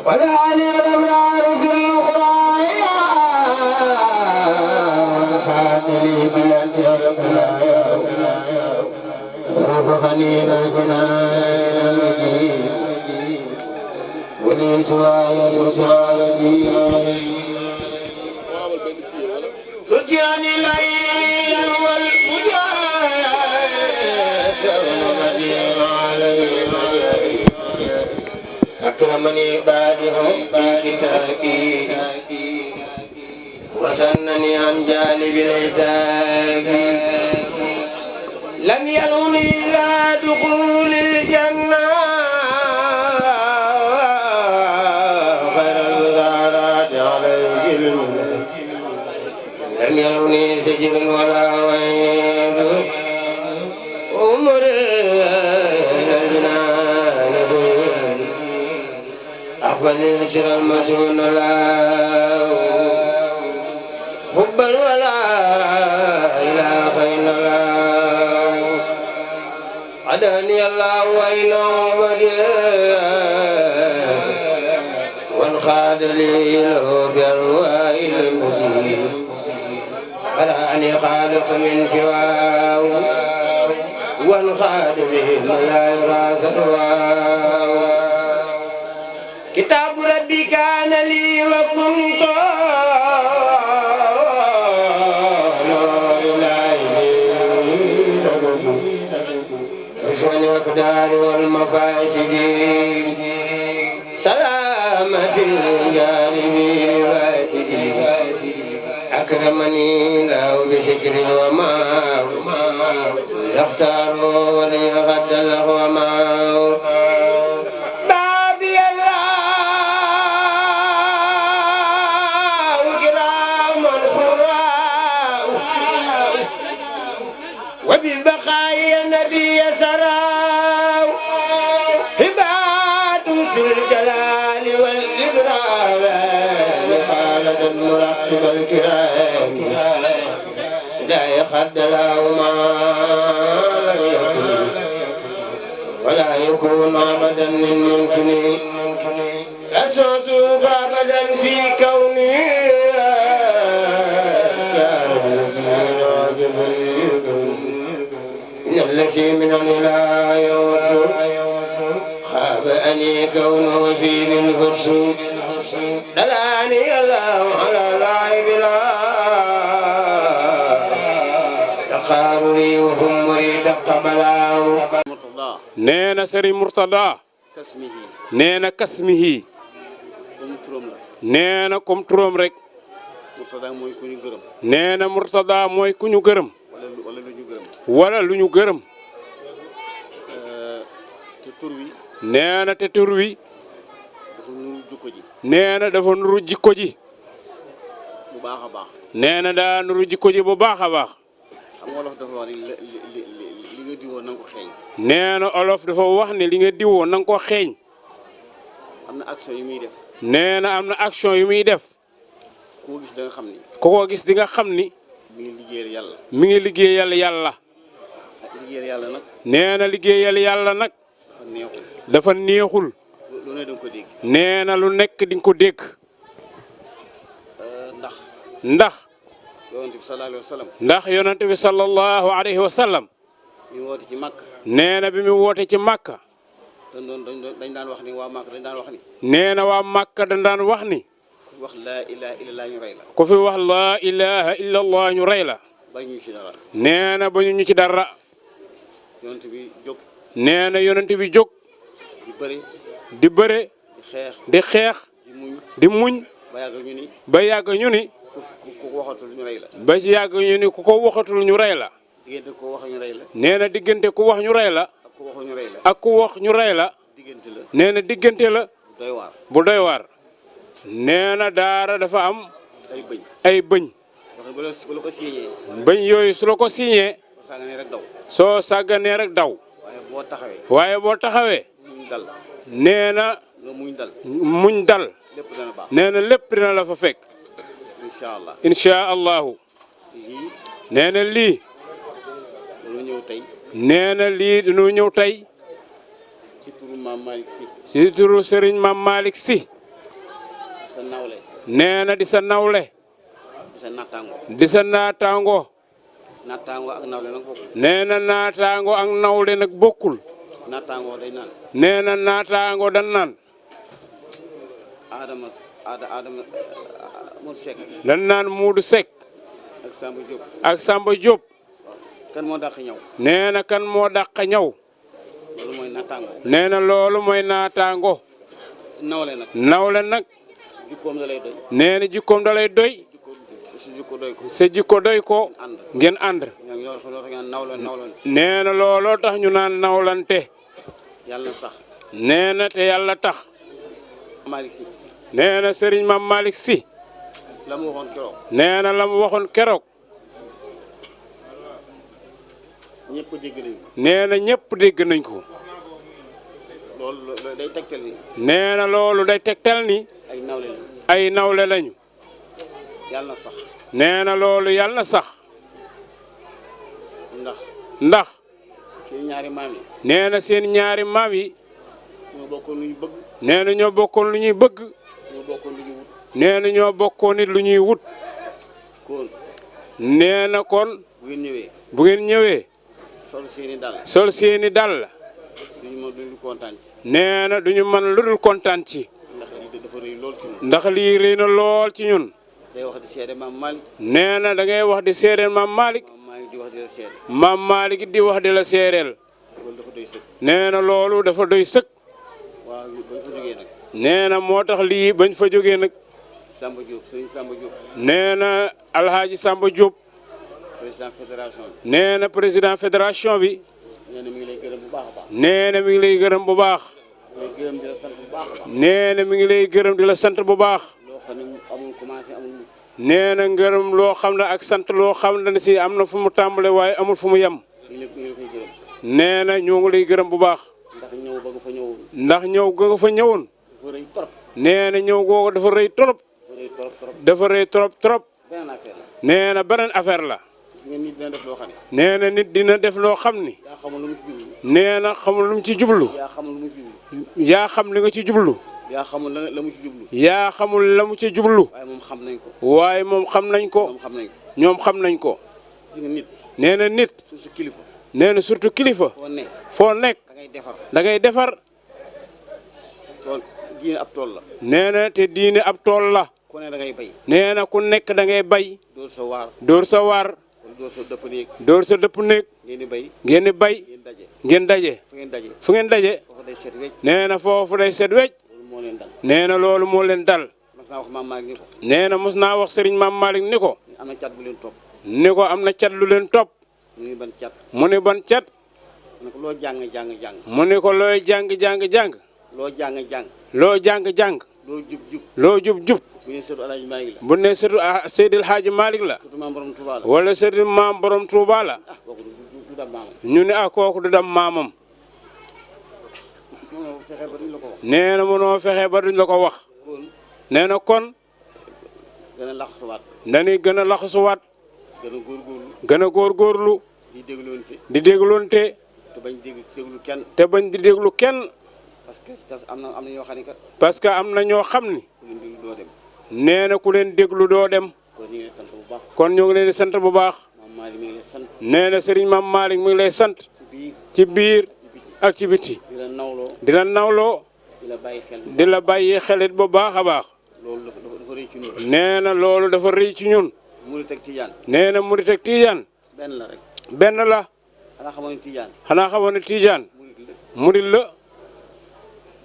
والآن الأبرار في الأخرى فاتني بالأنجاب رفقني الجنان المجيد ولي سواي سوايتي رجعني الليل والفجار أكرمني بادهم بكتابي وسنني عن جانب العتاب لم يلوني إلى دخول الجنة خير الزهرات عليه المنى لم يلوني سجن ولا ويل عمر أقبل سر المسؤول لا حبا ولا إله إلا الله عداني الله وإنه بديع وانخاد لي له بأرواح المدين فلاني خالق من سواه وانخاد به لا يرى سواه كتاب ربي كان لي وكنت رسول الأقدار والمفاسد سلامة الجانب واسد أكرمني الله بشكر وما يختار ولي غد له وما وبالبقاء النبي سراو هبات ذو الجلال والإكرام خالد المرتب الكرام لا يخد لهما ولا يكون أبدا من ممكن أسوسك أبدا في كوني التي من الإله يوسف خاب أني كونه في الفرس دلاني الله على لاعب لا يقار لي وهم مريد قبلاه نينا سري مرتضى نينا كسمه نينا كم تروم رك نينا مرتضى موي كونو گرم wala lu ñu gërëm te tur wi nee na te tur wi dafa nuru jikko ji nee na dafa nuru jikko ji bu baax a baax nee na daa nuru jikko ji bu baax a baax xam nga olof dafa wax ni li nga diwoo na nga ko xeeñ nee na olof dafa wax ne li nga diwoo na nga ko xeeñ am na action yu muy def nee na am na action yu muy def ku ko gis da nga xam ni ku ko gis di nga xam ni mi ngi liggéeyal yàlla mi ngi liggéeyal yàlla liggéeyal yàlla nag nee na liggéeyal yàlla nag dafa neexul lu ne danga ko dégg nee na lu nekk di nga ko dégg ndax yonent bi sallallahu alayhi wa sallam ndax yonent bi sallallahu alayhi wa sallam bi mu woote ci Makka nee na bi mu woote ci Makka dañ daan wax ni waa Makka dañ daan wax ni nee na waa Makka dañ daan wax ni ku wax laa ilaha illallah ñu rey la ku fi wax laa ilaha illallah ñu rey la bañu ci dara nee na bañu ñu ci dara yonent bi jóg nee na yonent bi jóg di bëre di xeex di muñ ba yàgg ñu ni ku ko waxatul ñu rey la ba ci yàgg ñu ni ku ko waxatul ñu rey la diggante ku wax ñu rey la nee na diggante ku wax ñu rey la ak ku wax ñu rey la nee na diggante la bu doy waar nee na daara dafa am ay bëñ bëñ yooyu su la ko signé soo sàgganee rek daw waaye boo taxawee nee na muñ dal nee na lépp dina la fa fekk incha allahu nee na lii nee na lii dañoo ñëw tey ci turu maam Malick si turu Serigne Mame Malick Sy. sa nawle. nee na di sa nawle. di sa nattaango. di sa naataango. nattaango ak nawle nag bokkul. nee na naataango ak nawle nag bokkul. nattaango day naan. nee na naataango dan naan. Adama Modou Seck. dan naan Modou Seck. ak Samba Diop. ak Samba Diop. kan moo dàq ñëw. nee na kan moo dàq ñaw. loolu mooy nattaango. nee na loolu mooy naataango. nawle nag. nawle nag. jikkoom da lay doy. nee na jikkoom da lay doy. sa jikko doy ko. sa jikko doy ko. ànd. ngeen ànd. ñoom ñoo xam ne nawle. nee na looloo tax ñu naan nawlante. yàlla na sax. nee na te yàlla tax. Malick Sy. nee na Serigne Mame Malick Sy. la mu waxoon keroog. nee na la mu waxoon keroog. ñëpp dégg nañ ko. nee na ñëpp dégg nañ ko. loolu day tegtal ni. nee na loolu day tegtal ni. ay nawle lañ. ay nawle lañu. yàlla na sax. nee na loolu yàlla na sax. ndax. ndax. seen ñaari maam yi. nee na seen ñaari maam yi. ñoo bokkoon lu ñu bëgg. nee na ñoo bokkoon lu ñuy bëgg. ñoo bokkoon lu ñu wut. nee na ñoo bokkoon it lu ñuy wut. kon. nee na kon. bu ngeen ñëwee. bu ngeen ñëwee. sol seeni dal. sol seeni dal. duñu kontaan ci. nee na duñu mën lu dul kontaan ci. ndax lii dafa rëy lool ci ñun. ndax lii rëy na lool ci ñun. day wax di seede Mame Malick. nee na da ngay wax di seedeel Mame Malick. Mame Malick di wax di la seede. Mame Malick di wax di la seedeel. loolu dafa doy sëkk. nee na loolu dafa doy sëkk. waaw bañ fa jógee nag. nee na moo tax lii bañ fa jógee nag. Samba Diop Serigne Samba Diop. nee na Alhaji Samba Diop. président fédération bi. nee na président fédération bi. nee na mi ngi lay gërëm bu baax a baax. nee na mi ngi lay gërëm bu baax. mi ngi lay gërëm di la sant bu baax a baax. nee na mi ngi lay gërëm di la sant bu baax. loo xam ne amul commencé amul mujj. nee na ngërëm loo xam ne ak sant loo xam ne si am na fu mu tàmbale waaye amul fu mu yem. mi ngi lay koy gërëm. nee na ñoo ngi lay gërëm bu baax. ndax ñëw ba nga fa ñëwoon. ndax ñëw ga nga fa ñëwoon. dafa rëy trop. nee na ñëw googu dafa rëy trop. dafa rëy trop trop. beneen affaire la. nee na beneen affaire la. ngeen nit dina def loo xam ne. nee na nit dina def loo xam ni. yaa xamul lu mu ci jublu. nee na xamul lu mu ci jublu. yaa xamul lu mu ci jublu. yaa xam li nga ci jublu. yaa xamul la mu ci jublu. yaa xamul la mu ci jublu. waaye moom xam nañ ko. waaye moom xam nañ ko. moom xam nañ ko. ñoom xam nañ ko. gis nga nit. nee na nit. su kilifa. nee na surtout kilifa. foo ne. foo nekk. da ngay defar. da ngay defar. tool diine ab tool la. nee na te diine ab tool la. ku ne da ngay bay. nee na ku nekk da ngay bay. dóor sa waar. dóor sa waar. wala dóor sa dëpp néeg. dóor sa dëpp néeg. ngeen di bay. ngeen di bay. ngeen daje. ngeen daje. fu ngeen daje. fu ngeen daje. foofu day set wecc. nee na foofu day set wecc. loolu moo leen dal. nee na loolu moo leen dal. mas naa wax Mame Malick ni ko. nee na mos naa wax Serigne Mame Malick ni ko. am na cat bu leen topp. ni ko am na cat lu leen topp. mu ngi ban cat. mu ni ban cat. mu ne ko loo jàng. mu ni ko looy jàng. loo jàng. loo jàng. loo jub. loo jub. bu ñu seetu Alaaji Malick la. bu ne sëtu Seydil Hadji Malick la. surtout maam borom Touba la. wala sëtu maam borom Touba la. ah kooku du dab maamam. ñu ne kooku du dam maamam. mënoo fexe ba duñ la ko wax. nee na mënoo fexe ba duñ la ko wax. kon nee na kon. gën a laxasuwaat. dañuy gën a laxasuwaat. gën a góorgóorlu. gën a góorgóorlu. di dégloonte. di dégloonte. te bañ déglu kenn. te bañ di déglu kenn. parce que am na ñoo xam ne kat. parce que am na ñoo xam ni. ku leen déglu doo dem. nee na ku leen déglu doo dem. kon ñu ngi lay sant bu baax. kon ñu ngi leen di sant bu baax. Mame Malick mi ngi lay sant. nee na Serigne Mame Malick mi ngi lay sant. ci biir. ci biir ak ci biti. di la nawloo. di la nawloo. di la bàyyi xel. di la bàyyi xelit bu baax a baax. loolu dafa rëy ci ñun. nee na loolu dafa rëy ci ñun. murit ak tijaan. nee na murit ak tijaan. benn la rek. benn la. xanaa xamoon ne tijaan. xanaa xamoon ne tijaan. murit la.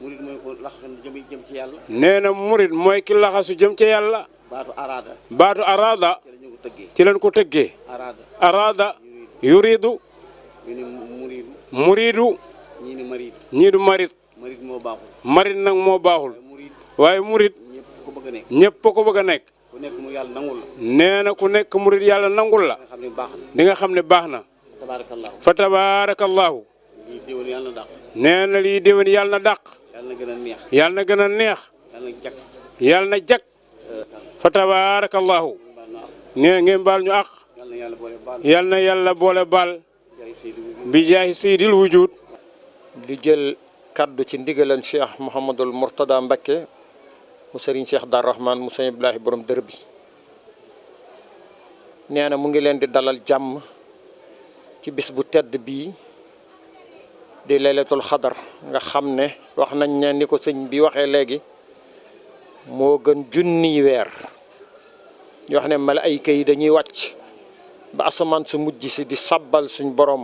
murit mooy ko laxasu jëm ci yàlla. nee na murit mooy ki laxasu jëm ca yàlla. baatu araada. baatu araada. ci la ñu ko tëggee. ci lañ ko tëggee. araada. araada. yuridu. ñu ni muriidu. muridu. ñii ni mariid. ñii du marit. mariid moo baaxul. marit nag moo baaxul. murid waaye murit. ñëpp ko bëgg a nekk. ñëpp ko bëgg a nekk. ku nekk mu yàlla nangul la. nee na ku nekk murit yàlla nangul la. nga xam ne baax na. di nga xam ne baax na. tabaarakallaahu. fa tabaarakallahu. lii déwén yàlla na dàq. nee na lii déwén yàlla na dàq. yàlla na gën a neex. yàlla na gën a neex. yàlla na jag. yàlla na jag. fa tabaarakallahu. nee ngeen baal ñu àq. yàlla na yàlla boole baal. yàlla na yàlla boole baal. jaay Seydou Wujud. bi jaahi seydil wujud. di jël kaddu ci ndigalan Cheikh Mouhamadul Mourtada Mbacké mu sëriñ Cheikh Dar Rahman mu sëriñ Ibrahima borom dër bi nee na mu ngi leen di dalal jàmm ci bis bu tedd bii di laylatul xadar nga xam ne wax nañ ne ni ko sëñ bi waxee léegi moo gën junniy weer ñu wax ne malaayika yi dañuy wàcc ba asamaan su mujj si di sabbal suñ borom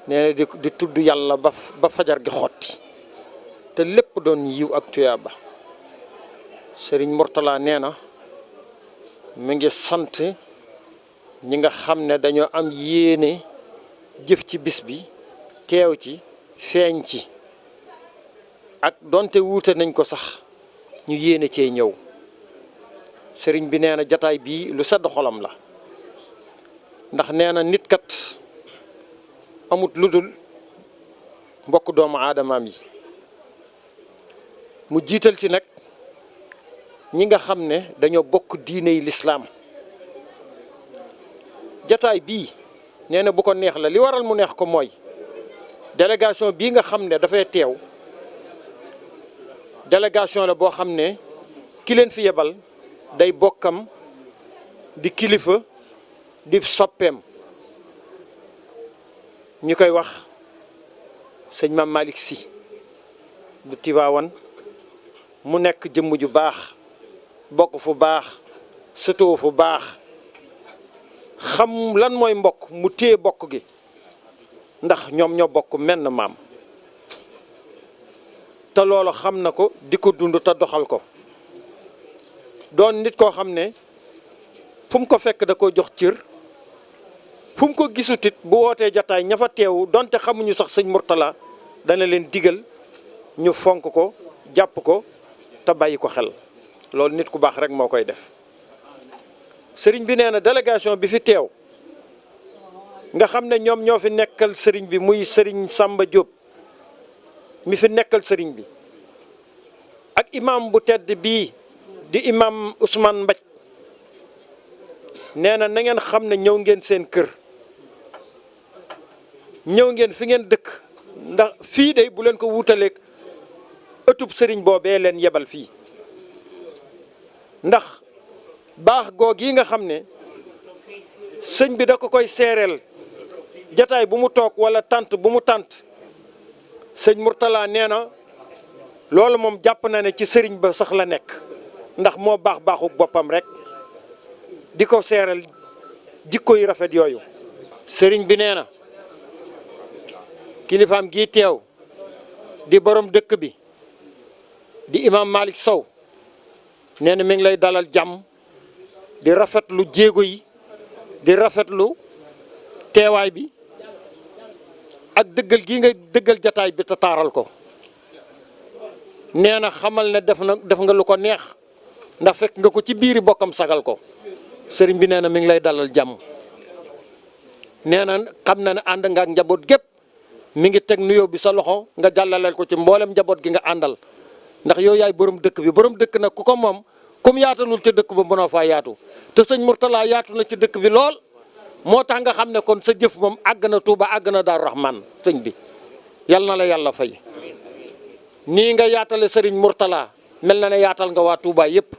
nee na di tudd yàlla ba fajar gi xotti te lépp doon yiw ak tuyaaba sëriñ Mourtala nee na mi ngi sant ñi nga xam ne dañoo am yéene jëf ci bis bi teew ci feeñ ci ak donte wuute nañ ko sax ñu yéene cee ñëw sëriñ bi nee na jataay bii lu sedd xolam la ndax nee na nit kat amut lu dul mbokk doomu aadamaam yi mu jiital ci nag ñi nga xam ne dañoo bokk diine yi lislaam jataay bii nee na bu ko neex la li waral mu neex ko mooy délégation bii nga xam ne dafay teew délégation la boo xam ne ki leen fi yebal day bokkam di kilifa di soppeem ñu koy wax sëñ Mame Malick Sy bu Tiwaawan mu nekk jëmm ju baax bokk fu baax sëtoo fu baax xam lan mooy mbokk mu téye bokk gi ndax ñoom ñoo bokk menn maam te loolu xam na ko di ko dund te doxal ko doon nit koo xam ne fu mu ko fekk da ko jox cër fu mu ko gisutit bu wootee jataay ña fa teewu donte xamuñu sax sëñ Mourtala dana leen digal ñu fonk ko jàpp ko te bàyyi ko xel loolu nit ku baax rek moo koy def sëriñ bi nee na délégation bi fi teew nga xam ne ñoom ñoo fi nekkal sëriñ bi muy sëriñ Samba Diop mi fi nekkal sëriñ bi ak imam bu tedd bii di imam Ousmane Mbaj nee na na ngeen xam ne ñëw ngeen seen kër ñëw ngeen fi ngeen dëkk ndax fii de bu leen ko wutaleeg ëttub sëriñ boobee leen yebal fii ndax baax goog yi nga xam ne sëñ bi da ko koy seereel jataay bu mu toog wala tant bu mu tant sëñ Mourtala nee na loolu moom jàpp na ne ci sëriñ ba sax la nekk ndax moo baax baaxu boppam rek di ko seereel jikko yu rafet yooyu sëriñ bi nee na kilifaam gii teew di borom dëkk bi di imam Malick Sow nee na mi ngi lay dalal jàmm di rafetlu jéego yi di rafetlu teewaay bi ak dëggal gi nga dëggal jataay bi te taaral ko nee na xamal ne def nga lu ko neex ndax fekk nga ko ci biiri bokkam sagal ko sëriñ bi nee na mi ngi lay dalal jàmm nee na xam na ne ànd nga ak njaboot gépp mi ngi teg nuyoo bi sa loxo nga jàllaleel ko ci mboolem njaboot gi nga àndal ndax yow yaay borom dëkk bi borom dëkk nag ku ko moom comme yaatalul ca dëkk ba mënoo faa yaatu te sëñ Mourtala yaatu na ci dëkk bi lool moo tax nga xam ne kon sa jëf moom àgg na Touba àgg na Daaru Rahman sëñ bi yal na la yàlla fay nii nga yaatale sëriñ Mourtala mel na ne yaatal nga waa Touba yëpp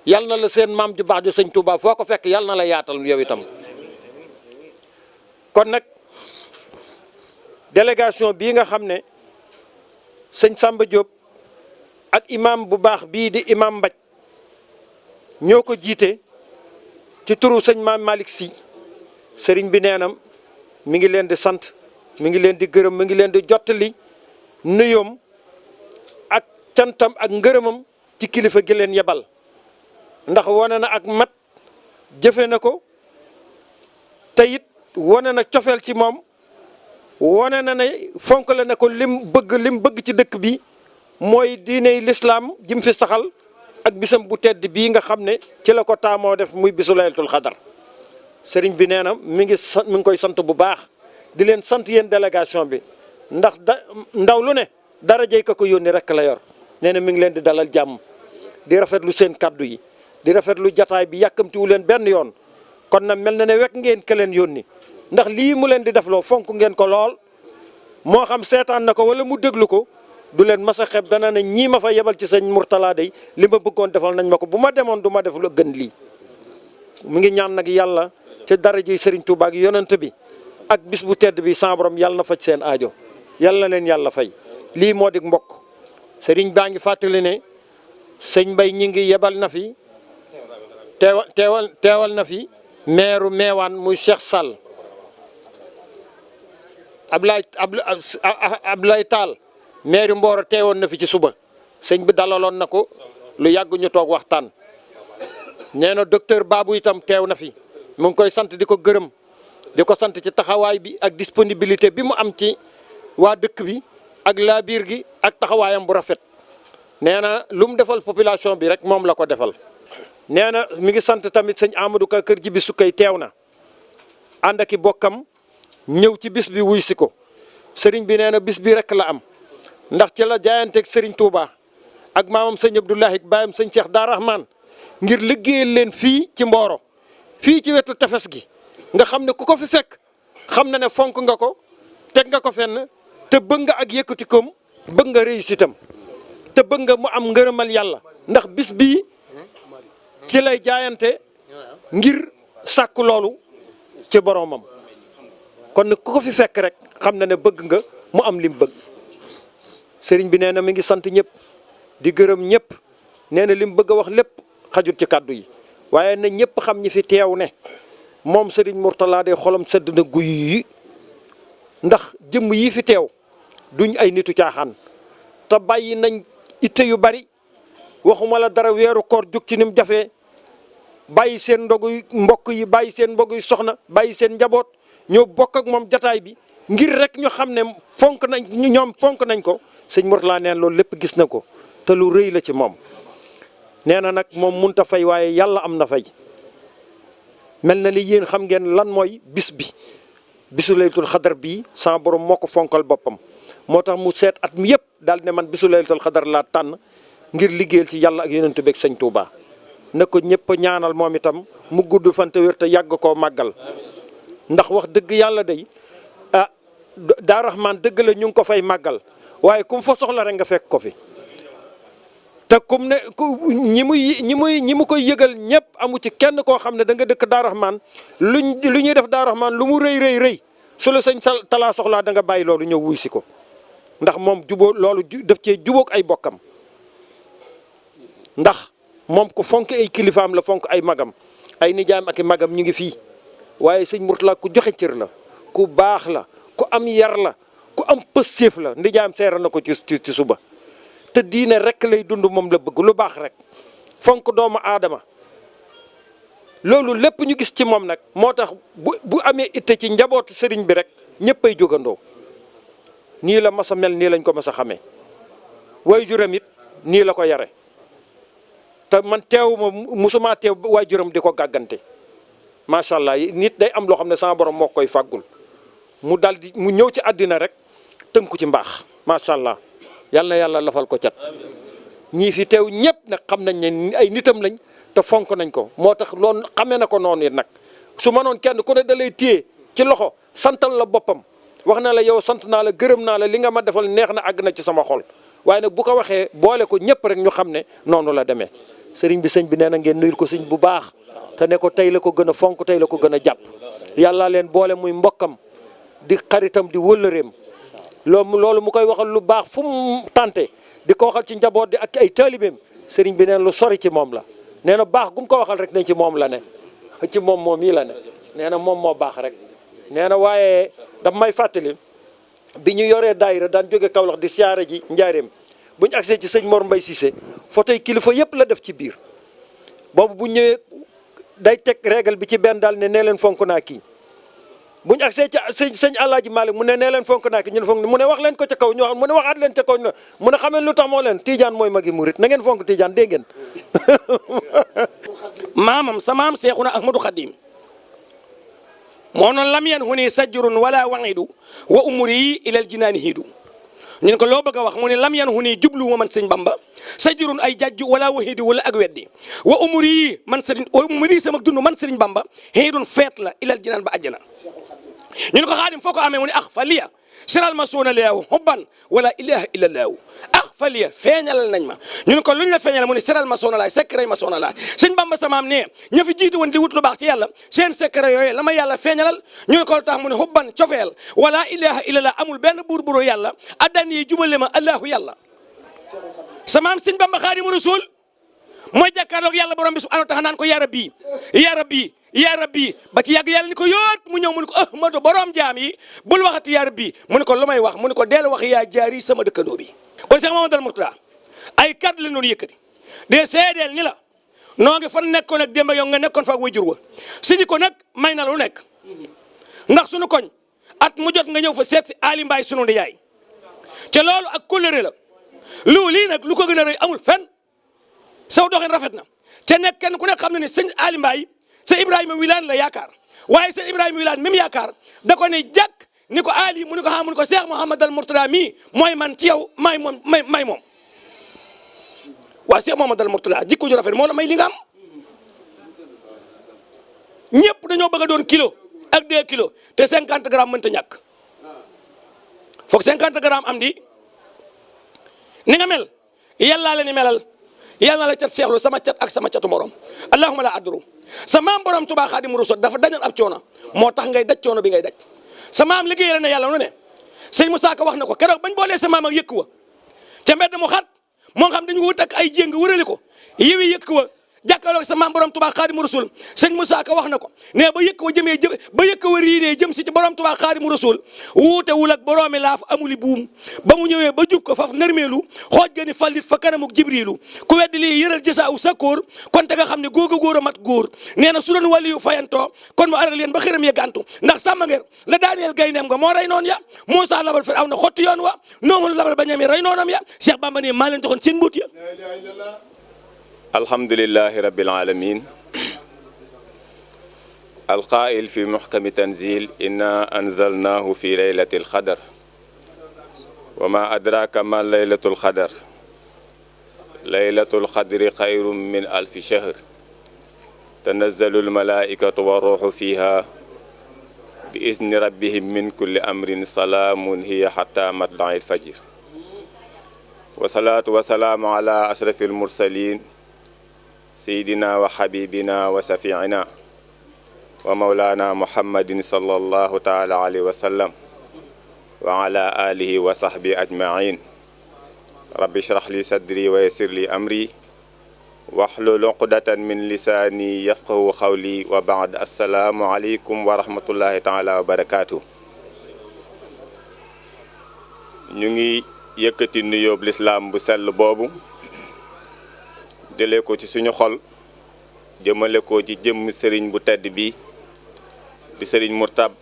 yal na la seen maam ju baax ji sëñ Touba foo ko fekk yal na la yaatal yow itam kon nag délégation bii nga xam ne sëñ Samba Diop ak imam bu baax bii di imam Mbaj ñoo ko jiite ci turu sëñ Mame Malick Sy sëriñ bi nee na mi ngi leen di sant mi ngi leen di gërëm mi ngi leen di jottali nuyoom ak cantam ak ngërëmam ci kilifa gi leen yebal ndax wane na ak mat jëfe na ko te it wane na cofeel ci moom wane na ne fonk la ne ko lim bëgg ci dëkk bi mooy diiney lislaam jim fi saxal ak bisam bu tedd bii nga xam ne ci la ko taamoo def muy bisu laylatul xadar sëriñ bi nee na mi ngi koy sant bu baax di leen sant yéen délégation bi ndax ndaw lu ne dara jëy ka ko yónni rek la yor nee na mi ngi leen di dalal jàmm di rafetlu seen kaddu yi di rafetlu jataay bi yàkkamtiwu leen benn yoon kon na mel na ne wekk ngeen ka leen yónni ndax lii mu leen di defloo fonk ngeen ko lool moo xam seetaan na ko wala mu déglu ko du leen mas a xeeb dana ne ñii ma fa yebal ci sëñ Mourtala day li ma bëggoon defal nañ ma ko bu ma demoon du ma def lu gën lii mu ngi ñaan nag yàlla ci daraja Serigne Touba ak yonent bi ak bis bu tedd bi sa borom yàlla na faj seen aajo yàlla na leen yàlla fay lii moo di mbokk Serigne baa ngi fàttali ne sëñ Mbay ñi ngi yebal na fi teewal na fi maire Meewaan muy Cheikh Sall Ablaye Tall maire Mboro teewoon na fi ci suba sëñ bi dalaloon na ko lu yàgg ñu toog waxtaan nee na docteur Babou itam teew na fi mu ngi koy sant di ko gërëm di ko sant ci taxawaay bi ak disponibilité bi mu am ci waa dëkk bi ak laabiir gi ak taxawaayam bu rafet nee na lu mu defal population bi rek moom la ko defal. nee na mi ngi sant tamit sëñ Amadou Ka kër ji bi sukkay teew na ànd ak i bokkam ñëw ci bis bi wuy si ko sëriñ bi nee na bis bi rek la am ndax ci la jaayanteeg sëriñ Touba ak maamam sëñ Abdoulahi baayam sëñ Cheikh Daa Rahman ngir liggéeyal leen fii ci Mboro fii ci wetu tefes gi nga xam ne ku ko fi fekk xam na ne fonk nga ko teg nga ko fenn te bëgg nga ak yëkkati koom bëgg nga réussitam te bëgg nga mu am ngërëmal yàlla ndax bis bii ci lay jaayante ngir sàkk loolu ci boromam kon nag ku ko fi fekk rek xam na ne bëgg nga mu am lim bëgg sëriñ bi nee na mi ngi sant ñëpp di gërëm ñëpp nee na lim bëgg a wax lépp xajut ci kàddu yi waaye na ñëpp xam ñi fi teew ne moom sëriñ Mourtala de xolam sedd na guy yi ndax jëmm yi fi teew duñ ay nitu caaxaan te bàyyi nañ itte yu bari waxuma la dara weeru koor jug ci ni mu jafee bàyyi seen ndogu mbokk yi bàyyi seen mbokk yi soxna bàyyi seen njaboot ñoo bokk ak moom jataay bi ngir rek ñu xam ne fonk nañ ñoom fonk nañ ko sëñ Mourtala neen loolu lépp gis na ko te lu rëy la ci moom nee na nag moom mënut a fay waaye yàlla am na fay mel na li yéen xam ngeen lan mooy bis bi bisu laylatul xadar bii sama borom moo ko fonkal boppam moo tax mu seet at mi yëpp daal ne man bisu laylatul xadar laa tànn ngir liggéeyal ci yàlla ak yonent bi ak sëñ Touba na ko ñëpp ñaanal moom itam mu gudd fan te wér te yàgg koo màggal ndax wax dëgg yàlla day ah Daa Rahman dëgg la ñu ngi ko fay màggal waaye kum fa soxla rek nga fekk ko fi te kum ne ñi mu koy yëgal ñëpp amu ci kenn koo xam ne da nga dëkk Daa Rahman lu ñuy def Daa Rahman lu mu rëy su la sëñ Talla soxlaa da nga bàyyi loolu ñëw wuy si ko ndax moom juboo loolu daf cee jubóog ay bokkam ndax moom ku fonk ay kilifaam la fonk ay magam ay nijaam ak i magam ñu ngi fii waaye sëñ Mourtala ku joxe cër la ku baax la ku am yar la ku am pëstéef la nijaam seera na ko ci suba te diine rek lay dund moom la bëgg lu baax rek fonk doomu aadama loolu lépp ñu gis ci moom nag moo tax bu amee itte ci njabootu sëriñ bi rek ñëppay jógandoo nii la mas a mel nii lañ ko mas a xamee waajuram it nii la ko yare te man teewuma musuma teew waajuram di ko gàggante macha allah nit day am loo xam ne sama borom moo koy fàggul mu ñëw ci àddina rek tënku ci mbaax macha allah yal na yàlla lafal ko cat ñii fi teew ñëpp nag xam nañ ne ay nitam lañ te fonk nañ ko moo tax loolu xamee na ko noonu it nag su mënoon kenn ku ne da lay téye ci loxo santal la boppam wax na la yow sant naa la gërëm naa la li nga ma defal neex na àgg na ci sama xol waaye nag bu ko waxee boole ko ñëpp rek ñu xam ne noonu la demee sëriñ bi nee na ngeen nuyul ko sëñ bu baax te ne ko tey la ko gën a fonk tey la ko gën a jàpp yàlla leen boole muy mbokkam di xaritam di wëllëreem loolu mu koy waxal lu baax fu mu tànte di ko waxal ci njaboot di ak ay taalibeem sëriñ bi neen lu sori ci moom la nee na baax gu mu ko waxal rek ne ci moom la ne ci moom yi la ne nee na moom moo baax rek nee na waaye daf may fàttali bi ñu yoree daayira daan jóge Kaolack di siyaare ji njaareem bu ñu agsee ci sëñ Mor Mbaye Cissé photo yi kilifa yëpp la def ci biir boobu bu ñëwee day teg régal bi ci benn daal ne nee leen fonk naa kii bu ñu agsee ci sëñ Alaaji Malick mu ne nee leen fonk naa kii ñu ne fonk mu ne wax leen ko ca kaw ñu wax mu ne waxaat leen ca kaw mu ne xameen lu tax moo leen Tidiane mooy magi murit na ngeen fonk Tidiane dégg ngeen maamam sa maam Seexuna Ahmadu Xadim moo noon lam yan hu ne sajjurun wala waxidu wa umuri ilal jinaani hiidu ñu ne ko loo bëgg a wax mu ne lam yan hu ne jublu ma man sëñ Bamba sajjurun ay jajju wala waxidu wala ak weddi wa umuri man sëriñ wa umuri sama dund man sëriñ Bamba hiidun feet la ilal jinaan ba àjjana ñu ne ko Xaadim foo ko amee mu ne ax fa liya siral ma suuna leew hubban wala ilaha illa laahu faliya feeñalal nañ ma ñu ne ko luñ la feeñal mu ne siral ma soona laay secret ma soona laay sëñ Bamba samaam ne ña fi jiitu woon di wut lu baax ci yàlla seen secret yooyu la ma yàlla feeñalal ñu ne ko tax mu ne hubban cofeel wala ilaha illallah amul benn buur buro yàlla addan yi jubale ma allahu yàlla samaam sëñ Bamba Xaadimu Rasuul mooy jàkkaarloog yàlla borom bi subhanahu wa taala naan ko ya rabbi ya rabbi ya rabbi ba ci yàgg yàlla ni ko yoot mu ñëw mu ne ko ahmadu borom jaam yi bul waxati ya rabbi mu ne ko lu may wax mu ne ko deel wax yaa jaari sama dëkkandoo bi kon Cheikh Mamadou Mourtada ay kàddu la noonu yëkkati de seedeel ni la noo ngi fan nekkoon ak démb yow nga nekkoon fa ak wayjur wa si ko nag may na lu nekk ndax sunu koñ at mu jot nga ñëw fa seet si Ali Mbaye sunu ndiyaay te loolu ak kóllëre la lii nag lu ko gën a rëy amul fenn saw doxin rafet na te nekk kenn ku nekk xam na ne sëñ Ali Mbaye sa Ibrahima Wilane la yaakaar waaye sa Ibrahima Wilane même yaakaar da ko ne jàkk ni ko Ali mu ni ko mu ni ko Cheikh Mouhamadal Mourtada mii mooy man ci yow may moom may moom waaw Cheikh Mouhamadal Mourtada jikko ju rafet moo la may li nga am ñëpp dañoo bëgg a doon kilo ak 2 kilos te 50 grammes mënta ñàkk foog 50 grammes am di ni nga mel yàllaa la ni melal yàlla na la cat seexlu sama cat ak sama catu morom allahumma la adru sa maam borom Tuubaa Xaadimu Rasuul dafa dañoon ab coono moo tax ngay daj coono bi ngay daj sa maam liggéeyal na yàlla nu ne sëñ Moussa Ka wax na ko keroog bañ boolee sa maam ak yëkk wa ca mbedd mu xat moo xam dañu wut ak ay jéng wërale ko yiwi yëkk wa jàkkaarloog sa maam borom Tuubaa Xaadimu Rasuul sëñ Moussa Ka wax na ko ne ba yëkk wa ba yëkk wa riiree jëm si ci borom Tuubaa Xaadimu Rasuul wuute wul ak boroomi laaf amuli buum ba mu ñëwee ba jub ko faf nërmeelu xooj gani fallit fa kanamuk jibrilu ku weddi lii yëral jësaaw sa kóor kon te nga xam ne góoga góor a mat góor nee na su doon waliyu fayantoo kon mu aral leen ba xëram ya gàntu ndax sàmma ngeer la daaneel gayneem nga moo rey noonu ya Muusaa labal fa aw na xotti yoon wa noonu labal ba ñami rey noonam ya Cheikh Bamba ne maa leen joxoon seen mbuut ya alhamdulillahi rabbil alamin alqaa'il fi muhkami tanzil inna anzalnahu fi laylatil qadr wa ma adraka ma laylatul qadr laylatul qadri xayrun min alfi shahr tanazzalu almalaikatu wa ruuhu fiha bi izni rabbihim min kulli amrin salaamun hiya hatta matla'il fajr wa salaatu wa salaamu ala asrafil mursalin سيدنا وحبيبنا وسفيعنا ومولانا محمد صلى الله تعالى عليه وسلم وعلى آله وصحبه أجمعين رب اشرح لي صدري ويسر لي أمري واحلل عقدة من لساني يفقه قولي وبعد السلام عليكم ورحمة الله تعالى وبركاته ñu ngi yëkkati nuyoo l'islam bu sell boobu jëlee ko ci suñu xol jëmale ko ci jëmm sëriñ bu tedd bi di sëriñ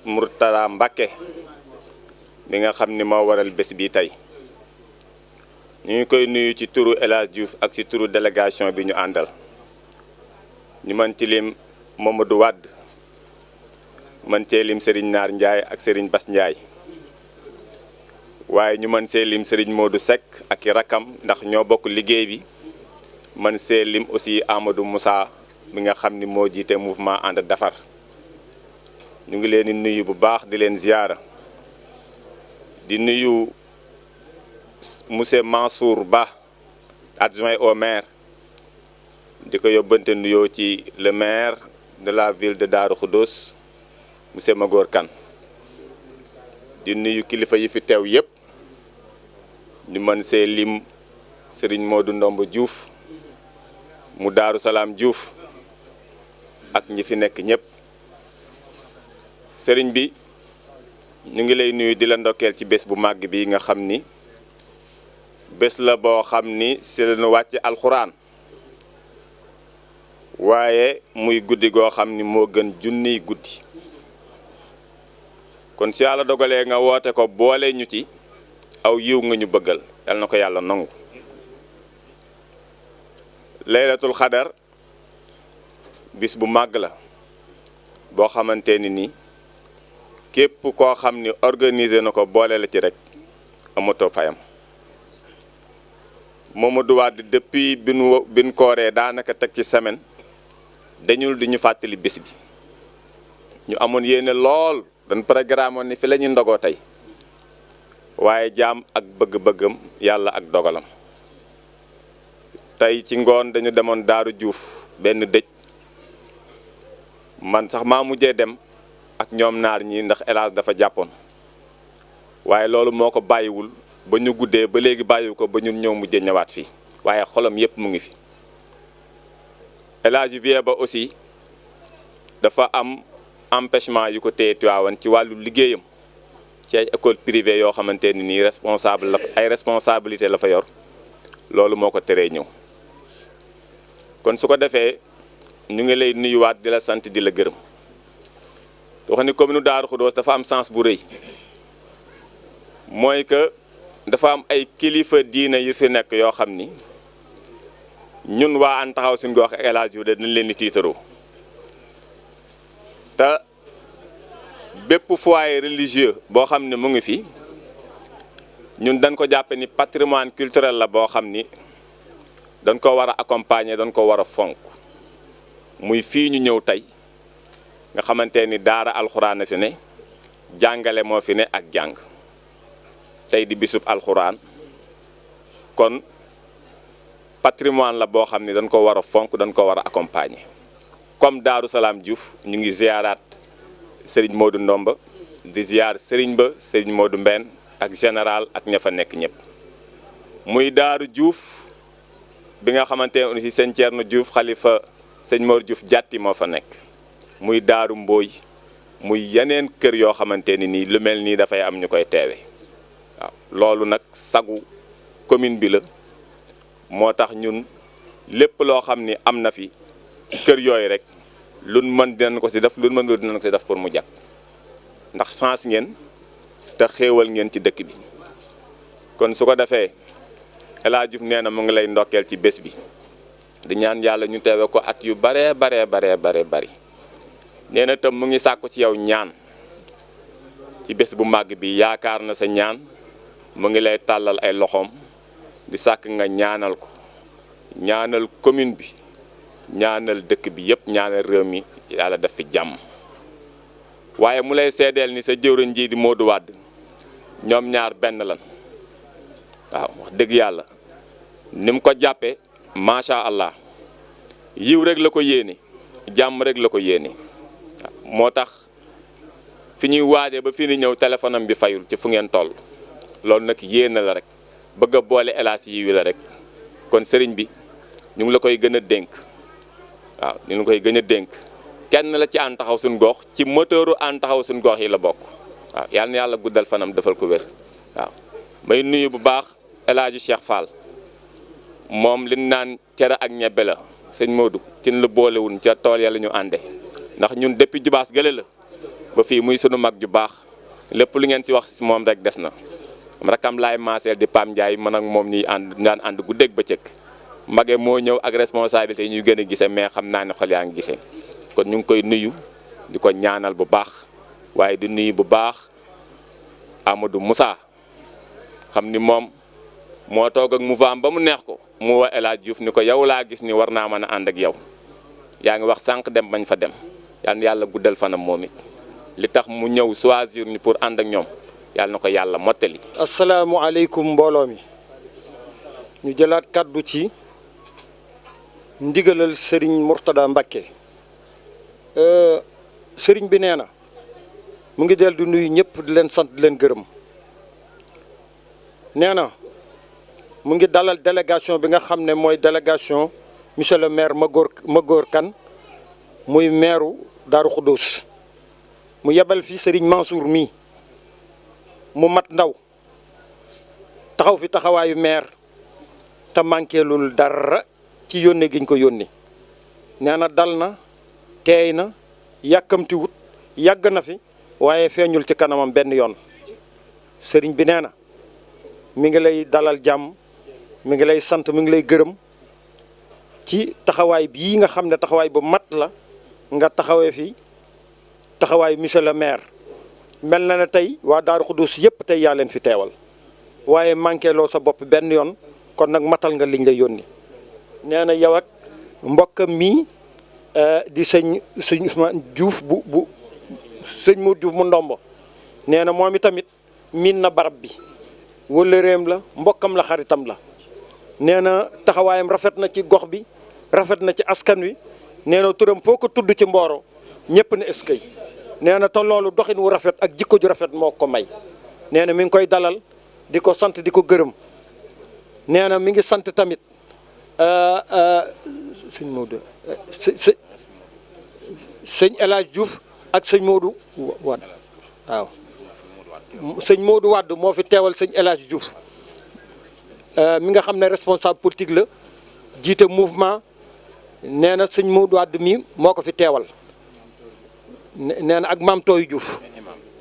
Mourtada Mbacké mi nga xam ni moo waral bés bi tey ñu ngi koy nuyu ci turu El Hadj Diouf ak ci turu délégation bi ñu àndal ñu mën ci lim Mamadou Wade mën cee lim sëriñ Naar Ndiaye ak sëriñ Bass Ndiaye waaye ñu mën see lim sëriñ Modou Seck ak i rakam ndax ñoo bokk liggéey bi man see lim aussi Amadou Moussa mi nga xam ni moo jiite mouvement ànd defar ñu ngi leen di nuyu bu baax di leen ziyaara di nuyu monsieur Mansour Ba adjoint au maire di ko yóbbante nuyoo ci le maire de la ville de Darou Khoudoss monsieur Magor Kane di nuyu kilifa yi fi teew yépp ñu mën see lim Serigne Modou Ndomb Diouf mu Daaru Salaam Diouf ak ñi fi nekk ñëpp sëriñ bi ñu ngi lay nuyu di la ndokkeel ci bés bu màgg bi nga xam ni bés la boo xam ni si la ñu wàcce alxuraan waaye muy guddi goo xam ni moo gën junniy guddi kon si yàlla dogalee nga woote ko boole ñu ci aw yiw nga ñu bëggal yal na ko yàlla nangu laylatul xadar bis bu màgg la boo xamante ni képp koo xam ni organiser na ko boole la ci rek amatoo fayam Mamadou Wade depuis bin kooree daanaka teg ci semaine dañul di ñu fàttali bis bi ñu amoon yéene lool dañ programme woon ni fi la ñuy ndogoo tey waaye jaam ak bëgg-bëggam yàlla ak dogalam. tey ci ngoon dañu demoon Daaru Juuf benn dëj man sax maa mujjee dem ak ñoom naar ñi ndax El Hadj dafa jàppoon waaye loolu moo ko bàyyiwul ba ñu guddee ba léegi bàyyiwu ko ba ñun ñëw mujjee ñëwaat fii waaye xolam yépp mu ngi fi. El Hadj vie ba aussi dafa am empêchement yu ko téye Tiwaawan ci wàllu liggéeyam ci ay école privée yoo xamante ni nii responsable la ay responsabilité la fa yor loolu moo ko teree ñëw. kon su ko defee ñu ngi lay nuyuwaat di la sant di la gërëm wax ni commune Darou Khoudoss dafa am sens bu rëy mooy que dafa am ay kilifa diine yu fi nekk yoo xam ni ñun waa Ànd Taxawu Suñu Gox ak El Hadj Diouf dañ leen di tiitaroo te bépp foyer religieux boo xam ne mu ngi fi ñun dañ ko jàppe ni patrimoine culturel la boo xam ni dañ ko war a accompagner dañ ko war a fonk muy fii ñu ñëw tey nga xamante ni daara alxuraan fi ne jàngale moo fi ne ak jàng tey di bisub alxuraan kon patrimoine la boo xam ni dañ ko war a fonk dañ ko war a accompagner comme Daaru Salaam Diouf ñu ngi ziyaaraat Serigne Modou Ndomba di ziyaar Serigne ba Serigne Modou Mbène ak général ak ña fa nekk ñëpp muy Daaru Diouf bi nga xamante ne aussi sëñ Thierno Diouf xalifa sëñ Mor Diouf jàtti moo fa nekk muy Daaru Mbooy muy yeneen kër yoo xamante ni nii lu mel nii dafay am ñu koy teewe waaw loolu nag sagu commune bi la moo tax ñun lépp loo xam ni am na fi ci kër yooyu rek luñ mën dinañ ko si def luñ mën dinañ ko si def pour mu jag ndax chance ngeen te xéewal ngeen ci dëkk bi kon su ko defee El Hadj Diouf nee na mu ngi lay ndokkeel ci bés bi di ñaan yàlla ñu teewe ko at yu baree bari nee na tam mu ngi sàkku ci yow ñaan ci bés bu màgg bi yaakaar na sa ñaan mu ngi lay tàllal ay loxoom di sàkk nga ñaanal ko ñaanal commune bi ñaanal dëkk bi yépp ñaanal réew mi yàlla def fi jàmm waaye mu lay seedeel ni sa jëwriñ ji di Modou Wade ñoom ñaar benn lan waaw wax dëgg yàlla ni mu ko jàppee macha allah yiw rek la ko yéene jàmm rek la ko yéene moo tax fi ñuy waajee ba fi ni ñëw téléphone am bi fayul ci fu ngeen toll loolu nag yéene la rek bëgg a boole El Hadj yi wi la rek kon sëriñ bi ñu ngi la koy gën a dénk waaw ñu ngi la koy gën a dénk kenn la ci Ànd Taxawu Suñu Gox ci moteuru Ànd Taxawu Suñu Gox yi la bokk waaw yal na yàlla guddal fanam defal ko wér waaw may nuyu bu baax El Hadj Cheikh Fall moom li naan cere ak ñebbe la sëñ Modou cin la boolewun ca tool ya la ñu ànde ndax ñun depuis jubaas gële la ba fii muy sunu mag ju baax lépp lu ngeen ci wax ci moom rek des na rakam laay maaseel di Pam Ndiaye man ak moom ñuy ànd daan ànd guddeeg bëccëg mage moo ñëw ak responsabilité yi ñuy gën a gisee mais xam naa ne xol yaa ngi gisee kon ñu ngi koy nuyu di ko ñaanal bu baax waaye di nuyu bu baax Amadou Moussa xam ni moom moo toog ak mouvement ba mu neex ko mu wa El Hadj Diouf ni ko yow laa gis ni war naa mën a ànd ak yow yaa ngi wax sànq dem bañ fa dem yal na yàlla guddal fanam moom it li tax mu ñëw choisir ñu pour ànd ak ñoom yàlla na ko yàlla mottali. asalaamualeykum mbooloo mi ñu jëlaat kàddu ci ndigalal Serigne Mourtada Mbacké Serigne bi nee na mu ngi del di nuyu ñëpp di leen sant di leen gërëm nee na mu ngi dalal délégation bi nga xam ne mooy délégation monsieur le maire Magor Kane muy maireu Darou Khoudoss mu yebal fi Serigne Mansour mii mu mat ndaw taxaw fi taxawaayu maire te manquélul dara ci yónne giñ ko yónni nee na dal na teey na yàkkamtiwut yàgg na fi waaye feeñul ci kanamam benn yoon sëriñ bi nee na mi ngi lay dalal jàmm mi ngi lay sant mi ngi lay gërëm ci taxawaay bii nga xam ne taxawaay bu mat la nga taxawee fi taxawaay monsieur le maire mel na ne tey waa Darou Khoudoss yëpp tey yaa leen fi teewal waaye manqué loo sa bopp benn yoon kon nag matal nga liñ lay yónni nee na yow ak mbokkam mii di sëñ Ousmane Diouf sëñ Modou Diouf mu ndombo nee na moom itamit miin na barab bi wëllëreem la mbokkam la xaritam la nee na taxawaayam rafet na ci gox bi rafet na ci askan wi nee na turam foo ko tudd ci Mboro ñëpp ne eskay nee na te loolu doxin wu rafet ak jikko ju rafet moo ko may nee na mi ngi koy dalal di ko sant di ko gërëm nee na mi ngi sant tamit sëñ Modou sëñ El Hadj Diouf ak sëñ Modou Wade waaw sëñ Modou Wade moo fi teewal sëñ El Hadj Diouf mi nga xam ne responsable politique la jiite mouvement nee na sëñ Modou Wade mi moo ko fi teewal nee na ak maam Tooy Diouf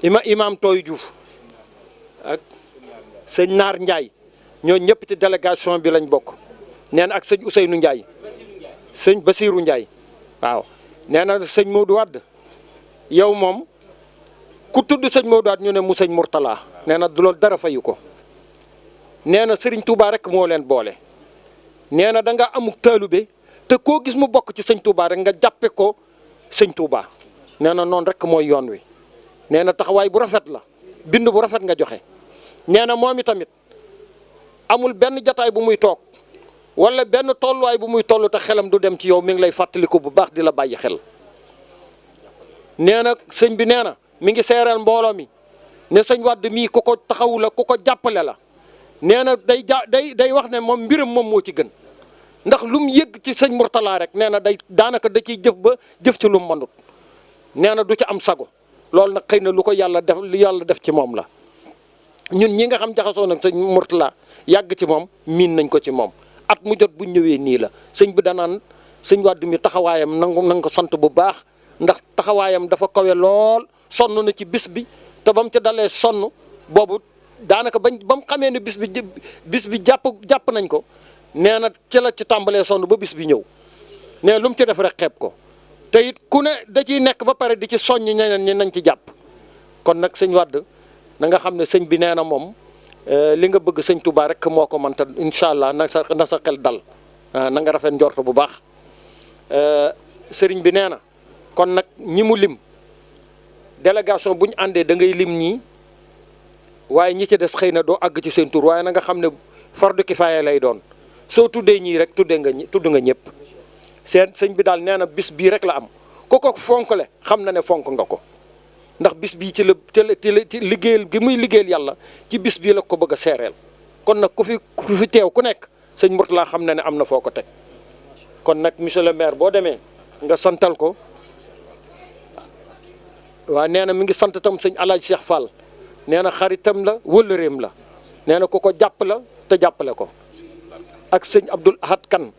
imam Tooy Diouf ak sëñ Naar Ndiaye ñoo ñëpp ci délégation bi lañ bokk nee na ak sëñ Ousseynou Ndiaye sëñ Basirou Ndiaye waaw nee na sëñ Modou Wade yow moom ku tudd sëñ Modou Wade ñu ne mu sëñ Mourtala nee na du loolu dara fayu ko nee na Serigne Touba rek moo leen boole nee na da nga amuk taalube te koo gis mu bokk ci sëñ Touba rek nga jàppe ko sëñ Touba nee na noonu rek mooy yoon wi nee na taxawaay bu rafet la bind bu rafet nga joxe nee na moom itamit amul benn jataay bu muy toog wala benn tolluwaay bu muy toll te xelam du dem ci yow mi ngi lay fàttaliku bu baax di la bàyyi xel nee na sëñ bi nee na mi ngi seereel mbooloo mi ne sëñ Wade mii ku ko taxawu la ku ko jàppale la nee na day wax ne moom mbiram moom moo ci gën ndax lu mu yëgg ci sëñ Mourtala rek nee na day daanaka da ciy jëf ba jëf ci lu mu mënut nee na du ci am sago loolu nag xëy na lu ko yàlla def ci moom la ñun ñi nga xam jaxasoo nag sëñ Mourtala yàgg ci moom miin nañ ko ci moom at mu jot bu ñëwee nii la sëñ bi danaan sëñ Wade mi taxawaayam nanga ko sant bu baax ndax taxawaayam dafa kawe lool sonn na ci bis bi te ba mu ca dalee sonn boobu daanaka ba mu xamee ne bis bi jàpp nañ ko nee na ci la ci tàmbalee sonn ba bis bi ñëw nee lu mu ci def rek xeeb ko te it ku ne da ciy nekk ba pare di ci soññ ñeneen ñi nañ ci jàpp kon nag sëñ Wade na nga xam ne sëñ bi nee na moom li nga bëgg sëñ Touba rek moo ko mënta incha allah na sa xel dal na nga rafet njort bu baax sëriñ bi nee na kon nag ñi mu lim délégation bu ñu àndee da ngay lim ñii waaye ñi ci des xëy na doo àgg ci seen tur waaye na nga xam ne fardu kifaaya lay doon soo tuddee ñii rek tudd nga ñëpp sëñ bi daal nee na bis bii rek la am ku ko fonkle xam na ne fonk nga ko ndax bis bii ci liggéeyal gi muy liggéeyal yàlla ci bis bii la ko bëgg a seereel kon nag ku fi teew ku nekk sëñ Mourtala xam na ne am na foo ko teg kon nag monsieur le maire boo demee nga santal ko waaw nee na mi ngi sant tam sëñ Alaaji Cheikh Fall nee na xaritam la wëllëreem la nee na ku ko jàpp la te jàppale ko ak sëñ Abdoul Ahad Kan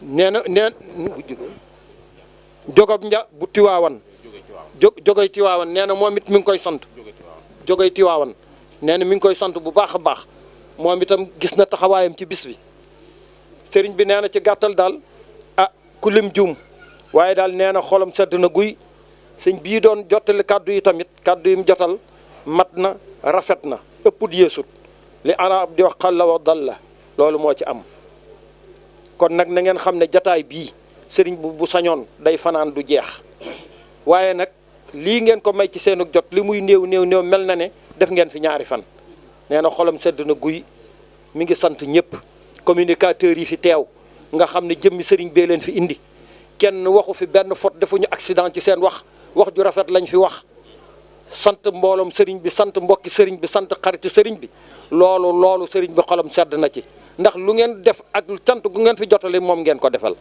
nee na jogob nja bu Tiwaawan jogoy Tiwaawan nee na moom it mi ngi koy sant jogoy Tiwaawan nee na mi ngi koy sant bu baax a baax moom itam gis na taxawaayam ci bis bi sëriñ bi nee na ci gàttal daal ku lim juum waaye daal nee na xolam sedd na guy sëñ bii doon jottali kàddu yi tamit kàddu yi mu jotal mat na rafet na ëpput yeesut li arab di wax xalla wa dalla loolu moo ci am kon nag na ngeen xam ne jataay bii sëriñ bu sañoon day fanaan du jeex waaye nag lii ngeen ko may ci seenu jot li muy néew mel na ne def ngeen fi ñaari fan nee na xolam sedd na guy mi ngi sant ñëpp communicateurs yi fi teew nga xam ne jëmmi sëriñ bee leen fi indi kenn waxu fi benn faute defuñu accident ci seen wax ju rafet lañ fi wax sant mbooloom sëriñ bi sant mbokki sëriñ bi sant xariti sëriñ bi loolu sëriñ bi xolam sedd na ci ndax lu ngeen def ak sant gu ngeen fi jotale moom ngeen ko defal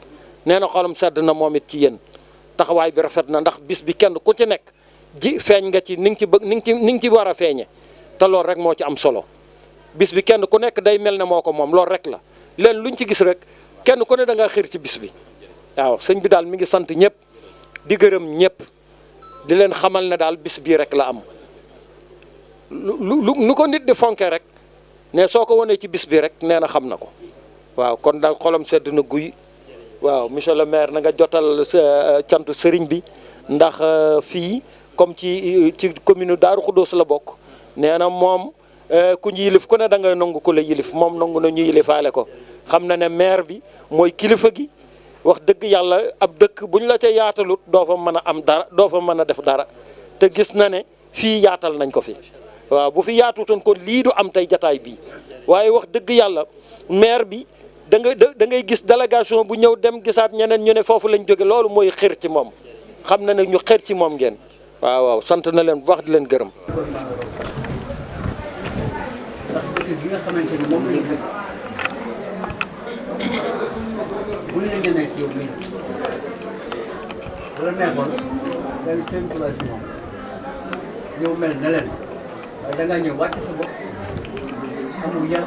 nee na xolam sedd na moom it ci yéen taxawaay bi rafet na ndax bis bi kenn ku ci nekk ji feeñ nga ci ni nga ci war a feeñe te loolu rek moo ci am solo bis bi kenn ku nekk day mel ne moo ko moom loolu rek la leen luñ ci gis rek kenn ku ne da nga xër ci bis bi waaw sëñ bi daal mi ngi sant ñëpp di gërëm ñëpp di leen xamal ne daal bis bii rek la am lu ko nit di fonke rek ne soo ko wanee ci bis bi rek nee na xam na ko waaw kon daal xolam sedd na guy waaw monsieur le maire na nga jotal sa cant sëriñ bi ndax fii comme ci commune Daaru Xuddoos la bokk nee na moom ku ñu yilif ku ne da ngay nangu ko la yilif moom nangu na ñu yilifaale ko xam na ne maire bi mooy kilifa gi wax dëgg yàlla ab dëkk buñ la ca yaatalut doo fa mën a am dara doo fa mën a def dara te gis na ne fii yaatal nañ ko fi waaw bu fi yaatutoon kon lii du am tey jataay bii waaye wax dëgg yàlla maire bi da ngay gis délégation bu ñëw dem gisaat ñeneen ñu ne foofu lañ jóge loolu mooy xër ci moom xam na ne ñu xër ci moom ngeen waaw waaw sant na leen bu baax di leen gërëm. ndax dëkk bi nga xamante ni moom lañ dëkk bu ñu la demee ci yow mii bu la neexoon daal seen place moom yow mel na leen waaye da ngaa ñëw wàcc sa bopp amul yar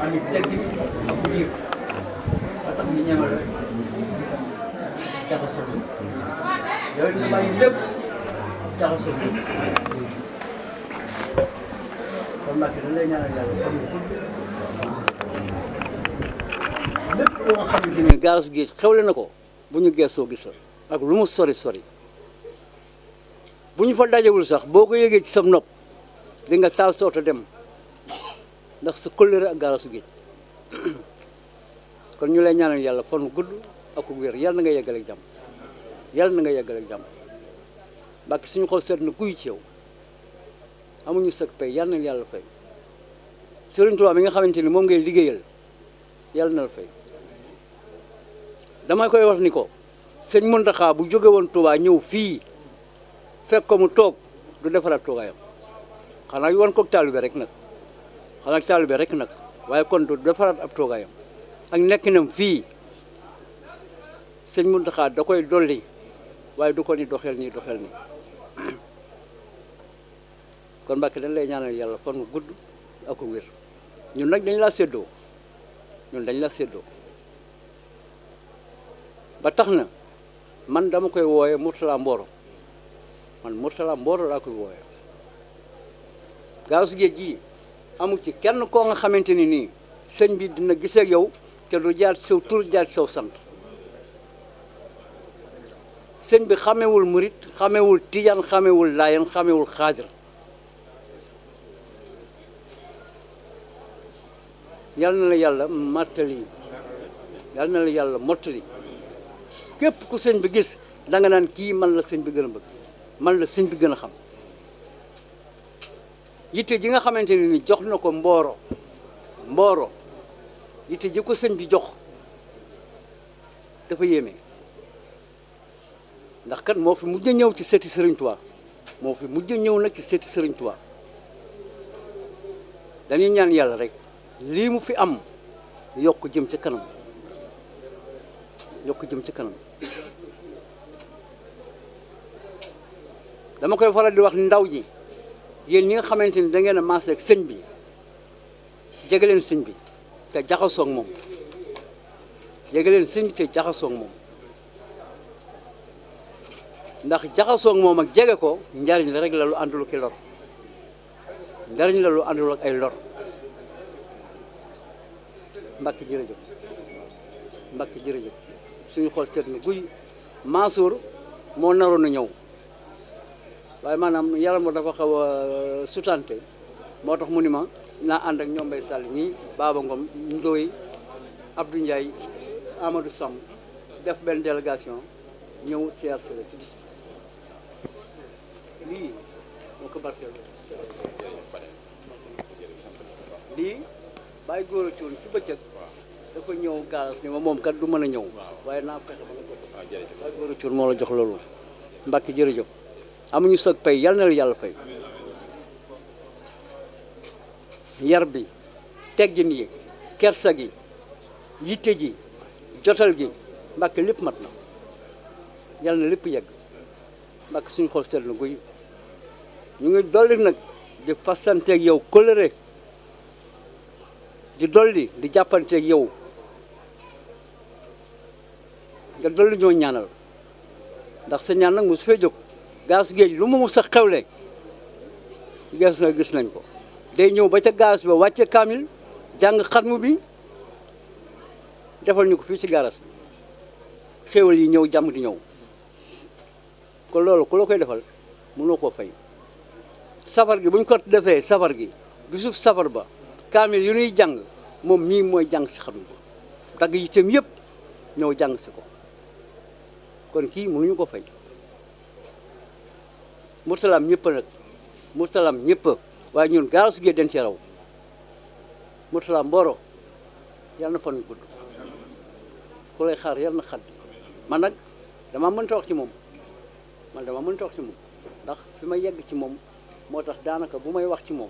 amul teggin amul yëg ba tax ñu ñeme la jaxasoo bi yow it nga bàyyi lépp jaxasoo bi kon Mbacke dañ lay ñaanal yàlla xam nga lépp loo nga xamante ni gaaras géej xewle na ko bu ñu geesoo gis la ak lu mu sori sori bu ñu fa dajewul sax boo ko yëgee ci sam nopp di nga taal sa oto dem ndax sa kóllëre ak gaarasu géej kon ñu lay ñaanal yàlla fan gudd ak wér yàlla na nga yeggale ak jàmm yàlla na nga yeggale ak jàmm Mbacke suñu xol seet na guy ci yow amuñu sëg pay yàlla na yàlla fay Serigne Touba mi nga xamante ni moom ngay liggéeyal yàlla na la fay damay koy wax ni ko sëñ Mountakha bu jóge woon Touba ñëw fii fekk ko mu toog du defaraat toogaayam xanaa yu wan ko taalibe rek nag waaye kon du defaraat ab toogaayam ak nekkinam fii sëñ Mountakha da koy dolli waaye du ko ni doxel nii kon Mbacke dañ lay ñaanal yàlla fan mu gudd ak wér ñun nag dañ laa séddoo ba tax na man dama koy wooye Mourtala Mboro laa koy wooye gaarasu géej gi amu ci kenn koo nga xamante ni nii sëñ bi dina gisee ak yow te du jaar ci saw tur jaar ci saw sant sëñ bi xamewul murit xamewul tijaan xamewul laayan xamewul xaadir yal na la yàlla mottali képp ku sëñ bi gis da nga naan kii man la sëñ bi gën a bëgg man la sëñ bi gën a xam yitte ji nga xamante ne ni jox na ko Mboro yitte ji ko sëñ bi jox dafa yéeme ndax kat moo fi mujj ñëw ci seeti Serigne Touba nag ci seeti Serigne Touba dañuy ñaan yàlla rek lii mu fi am yokk jëm ca kanam dama koy faral di wax ndaw ñi yéen ñi nga xamante ni da ngeen a maase ak sëñ bi jege leen sëñ bi te jaxasoo ak moom ndax jaxasoo ak moom ak jege ko njariñ la rek la lu àndul ki lor njariñ la lu àndul ak ay lor Mbacke jërëjëf suñu xool seet na guy Mansour moo naroon na ñëw waaye maanaam yaram dafa xaw a sutante moo tax mu ni ma naa ànd ak ñoom Mbaye Sall ñii Baba Ngom Ndoye Abdou Ndiaye Amadou Samb def benn délégation ñëw CRC la ci bis bi lii moo ko barkeel lii bàyyi góor a cuun ci bëccëg dafa ñëw gaaras ni ma moom kat du mën a ñëw waaye naa fexe ba nga ko bàyyi góor a cuun moo la jox loolu Mbacke jërëjëf amuñu sag pay yal na la yàlla fay yar bi teggin yi kersa gi yitte ji jotal gi Mbacke lépp mat na yal na lépp yegg Mbacke suñu xol seet na guy ñu ngi dolli nag di fasanteeg yow kóllëre di dolli di jàppanteeg yow nga dolli ñoo ñaanal ndax sa ñaan nag mu su fee jóg gaas géej lu mu sa xewle gis nañ ko day ñëw ba ca gaas ba wàcce kaamil jàng xatmu bi defal ñu ko fii ci garas bi xéwal yi ñëw jàmm di ñëw kon loolu ku la koy defal mënoo koo fay safar gi bu ñu ko defee safar gi bisub safar ba kaamil yu ñuy jàng moom mii mooy jàng si xatmu bi dagg itam yëpp ñëw jàng si ko kon kii mënuñu ko fay Mourtalaam ñëpp nag Mourtalam ñëpp waaye ñun gaarasu géej den ci raw Mourtala Mboro yàlla na fan yu gudd ku lay xaar yàlla na xat man nag dama mënta wax ci moom ndax fi ma yegg ci moom moo tax daanaka bu may wax ci moom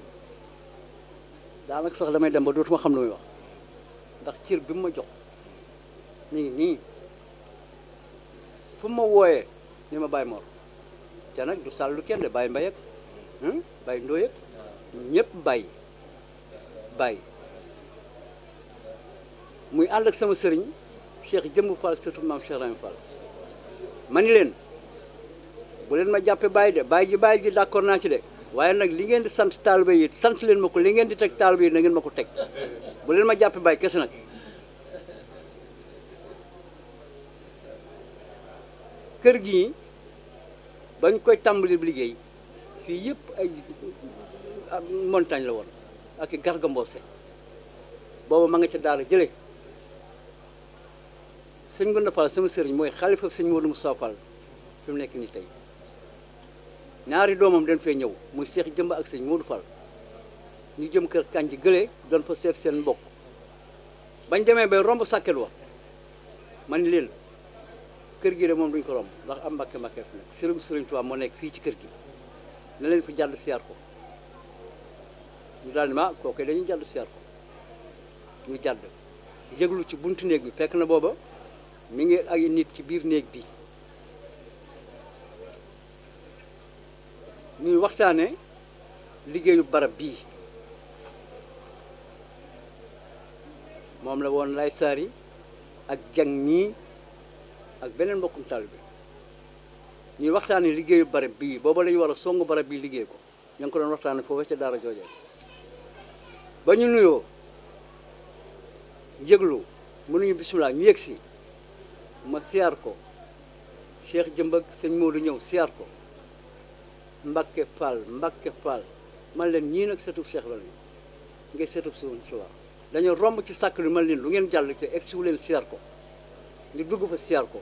daanaka sax damay dem ba dootuma xam lu muy wax ndax cër bi mu ma jox mi ngi nii fu ma wooyee ni ma Baye Mor te nag du sàllu kenn de Baye Mbaye ak Baye Ndoye ak ñëpp Baye muy ànd ak sama sëriñ Cheikh Jëmb Fall surtout maam Cheikh Rahim Fall ma ni leen bu leen ma jàppe Baye de Baye ji d'accord naa ci de waaye nag li ngeen di sant taalibe yi sant leen ma ko li ngeen di teg taalibe yi na ngeen ma ko teg bu leen ma jàppe Baye kese nag kër gi bañ koy tàmbali liggéey fii yëpp ay montagne la woon ak i garga mboose booba ma nga ca daara jële sëñ Ngounda Fall sama sëriñ mooy xalifa sëñ Modou Moussa Fall fi mu nekk nii tey ñaari doomam dañ fee ñëw muy Cheikh Jëmb ak sëñ Modou Fall ñu jëm kër Kanji gëlee doon fa seet seen mbokk bañ demee bay romb sàkket wa man ni leen kër gi de moom duñ ko romb ndax am mbàkke fi nekk sëriñ Tuubaa moo nekk fii ci kër gi ne leen fi jàdd siyaar ko ñu daal ni ma kooku dañuy jàdd siyaar ko ñu jàdd yëglu ci buntu néeg bi fekk na booba mi ngi ak nit ci biir néeg bi ñuy waxtaane liggéeyu barab bii moom la woon lay saari ak jang ñii ak beneen mbokkum taalibe ñuy waxtaane liggéeyu barab bii booba la ñu war a songu barab bii liggéey ko ña ngi ko doon waxtaane foofu ca daara joojee ba ñu nuyoo yëglu mënuñu bisimilah ñu yëg si ma siyaar ko Cheikh Jëmb ak sëñ Modou ñëw siyaar ko Mbacke Fall man leen ñii nag setu Cheikh la ngay setu suñu suba dañoo romb ci sàkk lu man leen lu ngeen jàll ci egg si wu leen siyaar ko ñu dugg fa siyaar ko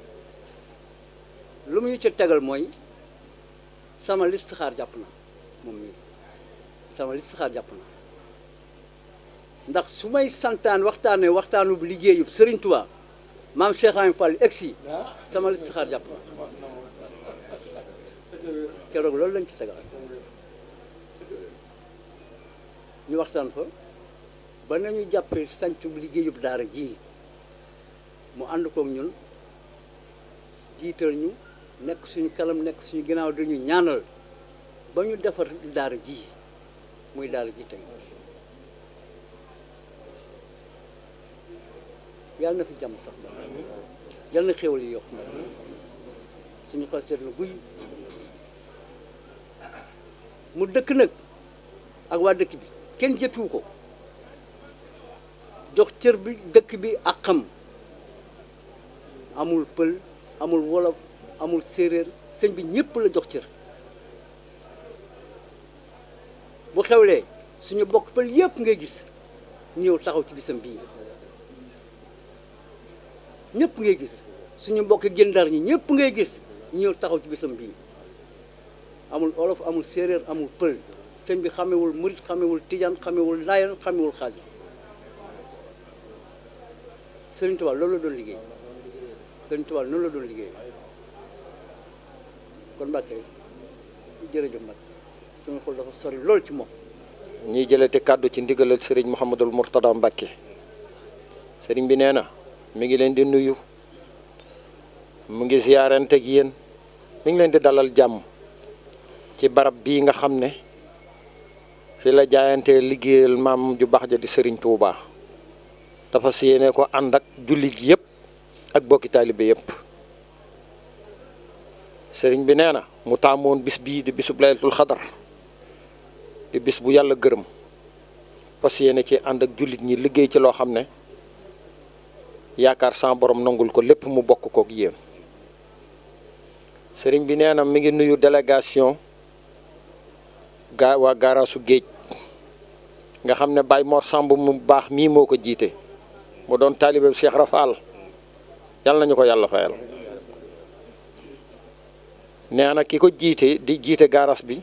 lu mu ñu ca tegal mooy sama listixaar jàpp na moom mii sama listixaar jàpp na ndax su may santaan waxtaanu bu liggéeyu Serigne Touba maam Cheikh Rahim Fall egsi sama listixaar jàpp na keroog loolu lañ ci tegal ñu waxtaan fa ba nañu jàppee sancu liggéeyub daara ji mu ànd koog ñun jiital ñu nekk suñu kalam nekk suñu ginnaaw dañu ñaanal ba ñu defar daara ji muy daara ji tey yàlla na fi jàmm sax ba yàlla na xéwal yi yokk suñu xol seet na guy mu dëkk nag ak waa dëkk bi kenn jëppiwu ko jox cër bi dëkk bi ak xam amul pël amul wolof amul séeréer sëñ bi ñëpp la jox cër bu xewlee suñu bokk pël yëpp ngay gis ñëw taxaw ci bisam bii ñëpp ngay gis suñu mbokk gëndar ñi ñëpp ngay gis ñëw taxaw ci bisam bii amul olof amul séeréer amul pël sëñ bi xamewul murit xamewul tijaan xamewul laayeen xamewul xaadir Sëriñ Tuubaa loolu la doon liggéey Sëriñ Tuubaa noonu la doon liggéey kon Mbàkke jërëjëf Mbàkke suñu xol dafa sori lool ci moom. ñiy jëlate kàddu ci ndigalal sëriñ Mouhamadul Mourtada Mbàkke sëriñ bi nee na mi ngi leen di nuyu mu ngi ziyaarante ak yéen mi ngi leen di dalal jàmm ci barab bii nga xam ne fi la jaayantee liggéeyal maam ju baax ja di sëriñ Touba dafa si yéene ko ànd ak jullit yëpp ak bokki taalibe yëpp sëriñ bi nee na mu taamoon bis bii di bisub laylatul xadar di bis bu yàlla gërëm fas yéene ci ànd ak jullit ñi liggéey ci loo xam ne yaakaar sa borom nangul ko lépp mu bokk kook yéen sëriñ bi nee na mi ngi nuyu délégation waa gaaraasu géej nga xam ne Baye Mor Samb mu baax mii moo ko jiite mu doon taalibe Cheikh Rafal yàlla nañu ko yàlla fayal nee na ki ko jiite di jiite gaaraas bi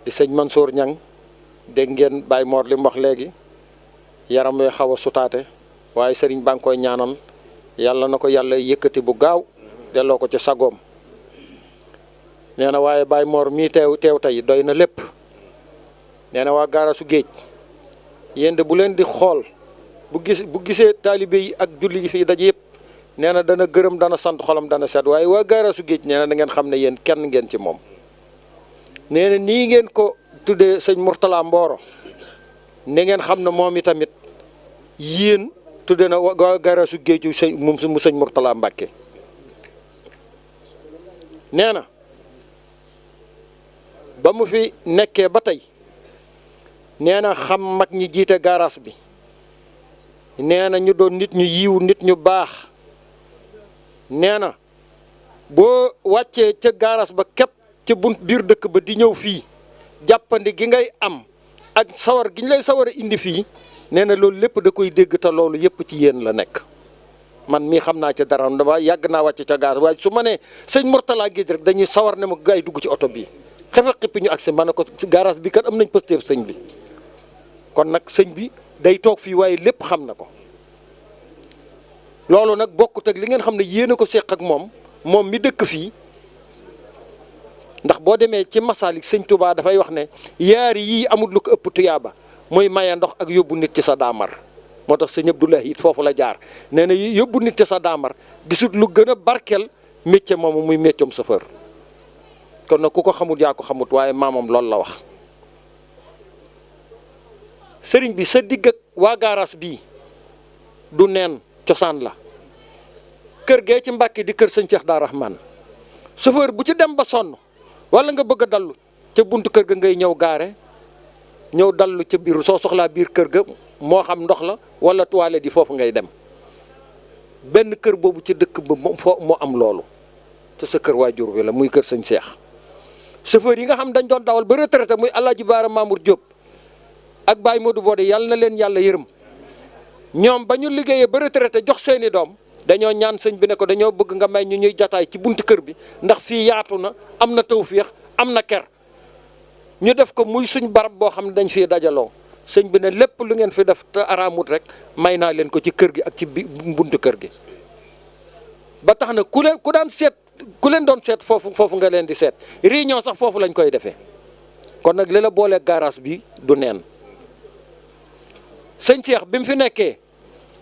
di sëñ Mansour Ñang dégg ngeen Baye Mor li mu wax léegi yaram wi xaw a sutaate waaye sëriñ baa ngi koy ñaanal yàlla na ko yàlla yëkkati bu gaaw delloo ko ci sagoom nee na waaye Baye Mor mii teew tey doy na lépp nee na waa gaarasu géej yéen de bu leen di xool bu gisee taalibe yi ak julli yi fii daje yëpp nee na dana gërëm dana sant xolam dana set waaye waa gaarasu géej nee na da ngeen xam ne yéen kenn ngeen ci moom nee na nii ngeen ko tuddee sëñ Mourtala Mboro ni ngeen xam ne moom itamit yéen tudde na waa gaarasu géeju sëñ mu sëñ Mourtala Mbàkke nee na ba mu fi nekkee ba tey nee na xam mag ñi jiite gaaraas bi nee na ñu doon nit ñu yiw nit ñu baax nee na boo wàccee ca gaaraas ba képp ca bunt biir dëkk ba di ñëw fii jàppandi gi ngay am ak sawar gi ñu lay sawar a indi fii nee na loolu lépp da koy dégg te loolu yëpp ci yéen la nekk man mii xam naa ci dara dama yàgg naa wàcc ca gaaraas waaye su ma nee sëñ Mourtala Géej rek dañuy sawar ne ma gaay dugg ci oto bii xefe xippi ñu agsi ma ne ko gaaraas bi kat am nañ pësteef sëñ bi kon nag sëñ bi day toog fii waaye lépp xam na ko loolu nag bokkut ak li ngeen xam ne yéen a ko seq ak moom mi dëkk fii ndax boo demee ci Masalik sëñ Touba dafay wax ne yaari yii amul lu ko ëpp tuyaaba mooy maye ndox ak yóbbu nit ci sa daamar moo tax sëñ Abdoulahi it foofu la jaar nee na yóbbu nit ci sa daamar gisut lu gën a barkeel métier moomu muy métier chauffeur kon nag ku ko xamut yaa ko xamut waaye maamam loolu la wax sëriñ bi sa digg ak waa gaaraas bii du neen cosaan la kër gee ci Mbàkke di kër sëñ Cheikh Daa Rahman chauffeur bu ci dem ba sonn wala nga bëgg a dallu ca buntu kër ga ngay ñëw gaare ñëw dallu ca biir soo soxlaa biir kër ga moo xam ndox la wala toilette yi foofu ngay dem benn kër boobu ci dëkk ba moo am loolu te sa kër waajur bi la muy kër sëñ Cheikh chauffeur yi nga xam dañ doon dawal ba retraité muy Alaaji Baara Mamour Diop ak Baye Modou Bodé yàlla na leen yàlla yërëm ñoom ba ñu liggéeyee ba retraité jox seeni doom dañoo ñaan sëñ bi ne ko dañoo bëgg nga may ñu ñuy jataay ci buntu kër bi ndax fii yaatu na am na tawféex am na ker ñu def ko muy suñ barab boo xam ne dañ fii dajaloo sëñ bi ne lépp lu ngeen fi def te araamut rek may naa leen ko ci kër gi ak ci buntu kër gi ba tax na ku leen doon seet foofu nga leen di seet réunion sax foofu lañ koy defee kon nag li la boolee garage bi du neen sëñ Cheikh bi mu fi nekkee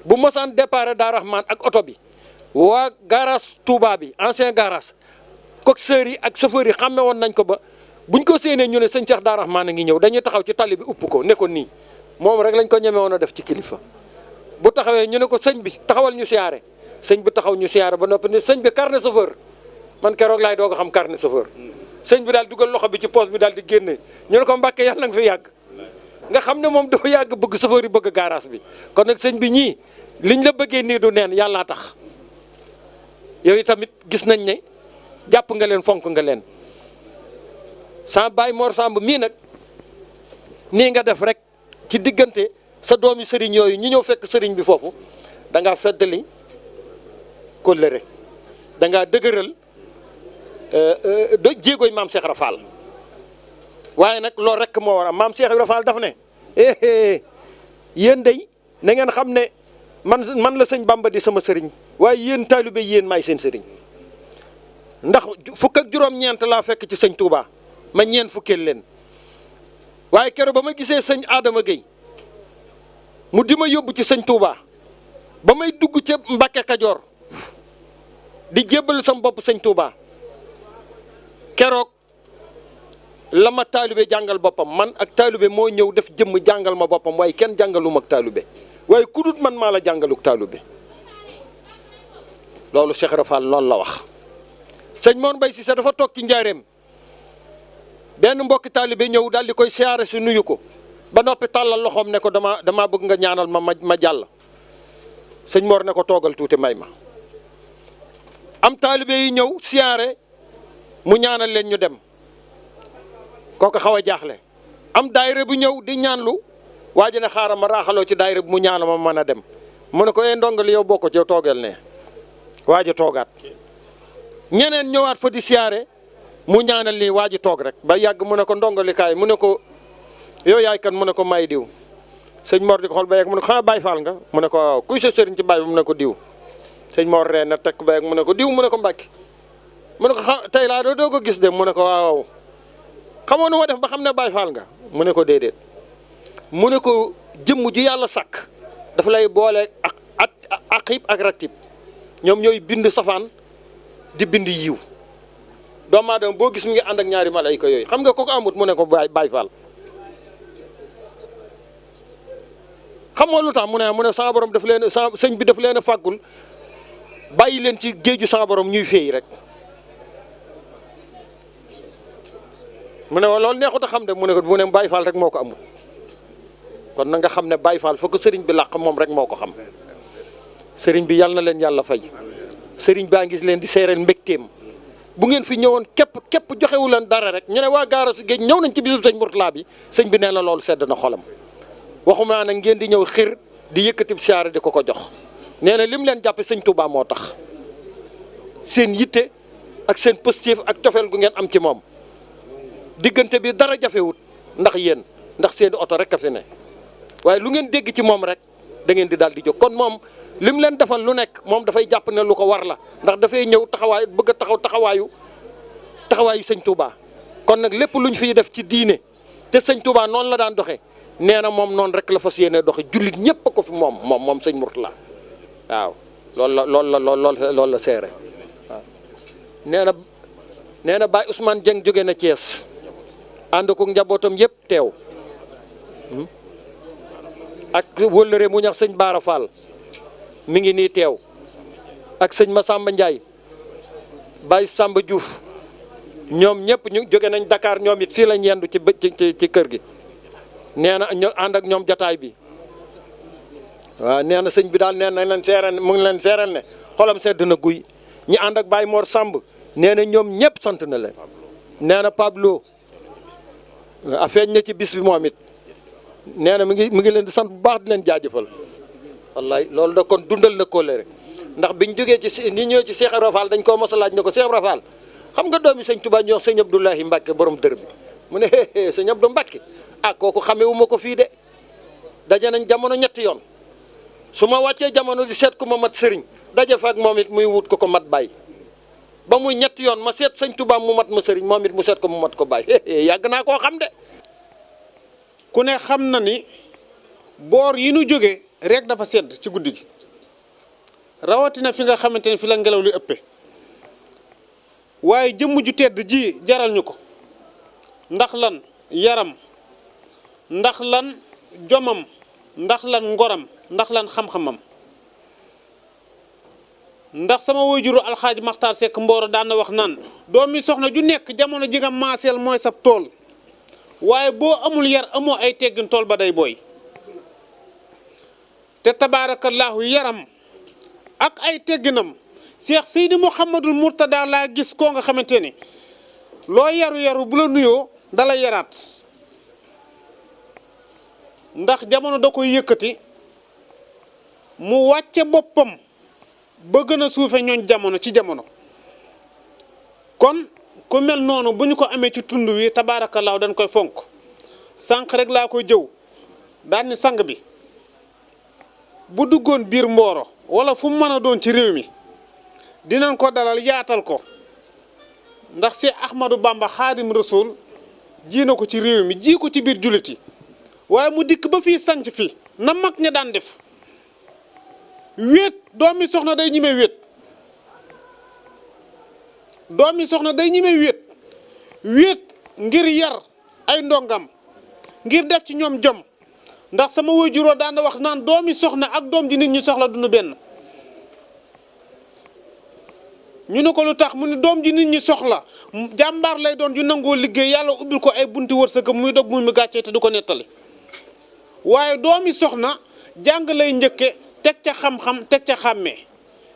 bu mosaan départ Daa Rahman ak oto bi waa garage Touba bi ancien garage coxeur yi ak chauffeur yi xàmme woon nañ ko ba buñ ko séenee ñu ne sëñ Cheikh Daa Rahman a ngi ñëw dañuy taxaw ci tali bi upp ko ne ko nii moom rek lañ ko ñeme woon a def ci kilifa bu taxawee ñu ne ko sëñ bi taxawal ñu siyaare sëñ bi taxaw ñu siyaare ba noppi ne sëñ bi carnet chauffeur man keroog laay doog a xam carnet chauffeur sëñ bi daal dugal loxo bi ci poche bi daal di génne ñu ne ko Mbàkke yàlla nga fi yàgg nga xam ne moom dafa yàgg bëgg chauffeur yi bëgg garage bi kon nag sëñ bi ñii liñ la bëggee nii du neen yàllaa tax yow tamit gis nañ ne jàpp nga leen fonk nga leen sa Baye Mor Samb mii nag nii nga def rek ci diggante sa doomi sëriñ yooyu ñu ñëw fekk sëriñ bi foofu da ngaa feddali kóllëre da ngaa dëgëral jéegoy maam Cheikh Rafal waaye nag loolu rek moo war a maam Cheikh Rafal daf ne yéen day na ngeen xam ne man la sëñ Bamba di sama sëriñ waaye yéen taalibe yéen maay seen sëriñ ndax fukk ak juróom-ñeent laa fekk ci sëñ Touba ma ñeent fukkeel leen waaye keroog ba ma gisee sëñ Adama Gueye mu di ma yóbbu ci sëñ Touba ba may dugg ca Mbàkke Kajoor di jébbal sama bopp sëñ Touba keroog la ma taalibe jàngal boppam man ak taalibe moo ñëw def jëmm jàngal ma boppam waaye kenn jàngaluma ak taalibe waaye ku dut man maa la jàngaluk taalibe loolu Cheikh Rafal loolu la wax sëñ Mor Mbaye Cissé dafa toog ci njaareem benn mbokki taalibe ñëw daal di koy siyaare si nuyu ko ba noppi tàllal loxoom ne ko damaa bëgg nga ñaanal ma jàll sëñ Mor ne ko toogal tuuti may ma am taalibe yi ñëw siyaare mu ñaanal leen ñu dem kooku xaw a jaaxle am daayira bu ñëw di ñaanlu waa ji ne xaaral ma raaxaloo ci daayira bu mu ñaanal ma mën a dem mu ne ko ndongali yow bokk ci yow toogeel ne waa ji toogaat ñeneen ñëwaat fa di siyaare mu ñaanal nii waa ji toog rek ba yàgg mu ne ko ndongali kaay mu ne ko yow yaay kan mu ne ko may diw sëñ Mor di ko xool ba yàgg mu ne ko xanaa Baye Fall nga mu ne ko waaw kuy sa sëriñ ci Baye mu ne ko diw sëñ Mor ree na tekk ba yàgg mu ne ko diw mu ne ko Mbàkke mu ne ko tey laa doo ko gis de mu ne ko waaw xamoo nu ma def ba xam ne Baye Fall nga mu ne ko déedéet mu ne ko jëmm ju yàlla sàkk dafa lay boole ak aqib ak ratib ñoom ñooy bind safaan di bind yiw doomu aadama boo gis mu ngi ànd ak ñaari malayka yooyu xam nga ko amut mu ne ko Baye Fall xam nga lu tax mu ne sama borom daf leen sëñ bi daf leen a fàggul bàyyi leen ci géeju sama borom ñuy féey rek mu ne loolu neexut a xam de mu ne Baye Fall rek moo ko amul kon na nga xam ne Baye Fall fa ko sëriñ bi làq moom rek moo ko xam sëriñ bi yàlla na leen yàlla fay sëriñ baa ngi leen di seereel mbégteem bu ngeen fi ñëwoon képp joxewu leen dara rek ñu ne waa gaarasu géej ñëw nañ ci bisub sëñ Mourtala bi sëñ bi nee na loolu sedd na xolam waxuma nag ngeen di ñëw xir di yëkkati siyaare di ko jox nee na lim leen jàppe sëñ Touba moo tax seen yitte ak seen positif ak cofeel gu ngeen am ci moom diggante bi dara jafewut ndax yéen ndax seen oto rek a fi ne waaye lu ngeen dégg ci moom rek da ngeen di daal di jóg kon moom lim leen defal lu nekk moom dafay jàpp ne lu ko war la ndax dafay ñëw taxawaay bëgg a taxawaayu sëñ Touba kon nag lépp luñ fiy def ci diine te sëñ Touba noonu la daan doxee nee na moom noonu rek la fas yéene doxe jullit ñëpp a ko fi moom sëñ Mourtala waaw loolu la seere waaw nee na Baye Ousmane Dieng jóge na Thiès ànd ko njabootam yëpp teew ak wëllëre mu ñax sëñ Baara Fall mi ngi nii teew ak sëñ Massamba Ndiaye Baye Samba Diouf ñoom ñëpp ñu jóge nañ Dakar ñoom it fii lañ yendu ci kër gi nee na ñu ànd ak ñoom jataay bi waaw nee na sëñ bi daal nee na leen seeral mu ngi leen seeral ne xolam sedd na guy ñi ànd ak Baye Mor Samb nee na ñoom ñëpp sant na leen nee na Pablo a feeñ na ci bis bi moom it nee na mi ngi leen di sant bu baax di leen jaajëfal wallaay loolu da kon dundal na kóllëre ndax biñ jógee ci ni ñëw ci Cheikh Ibra Fall dañ koo mos a laaj ne ko Cheikh Ibra Fall xam nga doomi sëñ Touba ñu wax sëñ Abdoulahi Mbacke borom dër bi mu ne sëñ Abdou Mbacke ah kooku xamewu ma ko fii de daje nañ jamono ñetti yoon su ma wàccee jamono di seet ku ma mat sëriñ daje fa ak moom it muy wut ko mat bàyyi ba muy ñetti yoon ma seet sëñ Touba mu mat ma sëriñ moom it mu seet ko mu mat ko bàyyi yàgg naa koo xam de. ku ne xam na ni boor yi nu jóge rek dafa sedd ci guddi gi rawatina fi nga xamante ne fi la ngelaw li ëppee waaye jëmm ju tedd ji jaral ñu ko ndax lan yaram ndax lan jomam ndax lan ngoram ndax lan xam-xamam ndax sama waajuru alxaaji Maxtaar Sekk Mbooro daan na wax naan doomi soxna ju nekk jamono ji nga maaseel mooy sab tool waaye boo amul yar amoo ay teggin tool ba day booy te tabaarakallaahu yaram ak ay tegginam Cheikh Seydi Mouhamadul Mourtada laa gis koo nga xamante ni loo yaru bu la nuyoo dala yaraat ndax jamono da koy yëkkati mu wàcce boppam ba gën a suufe ñooñ jamono ci jamono kon ku mel noonu bu ñu ko amee ci tund wi tabaarakallaahu dañ koy fonk sànq rek laa koy jëw daan ni sang bi bu duggoon biir Mboro wala fu mu mën a doon ci réew mi dinañ ko dalal yaatal ko ndax si Ahmadou Bamba Xaadim Rasul ji na ko ci réew mi ji ko ci biir jullit yi waaye mu dikk ba fii sanc fi na mag ña daan def wéet doomi soxna day ñime wéet doomi soxna day ñime wéet ngir yar ay ndongam ngir def ci ñoom jom ndax sama waajuroo daan na wax naan doomi soxna ak doom ji nit ñi soxla duñu benn ñu ne ko lu tax mu ne doom ji nit ñi soxla jàmbaar lay doon ju nangoo liggéey yàlla ubbil ko ay bunti wërsëgam muy dog muy mu gàccee te du ko nettali waaye doomi soxna jàng lay njëkke teg ca xam-xam teg ca xàmmee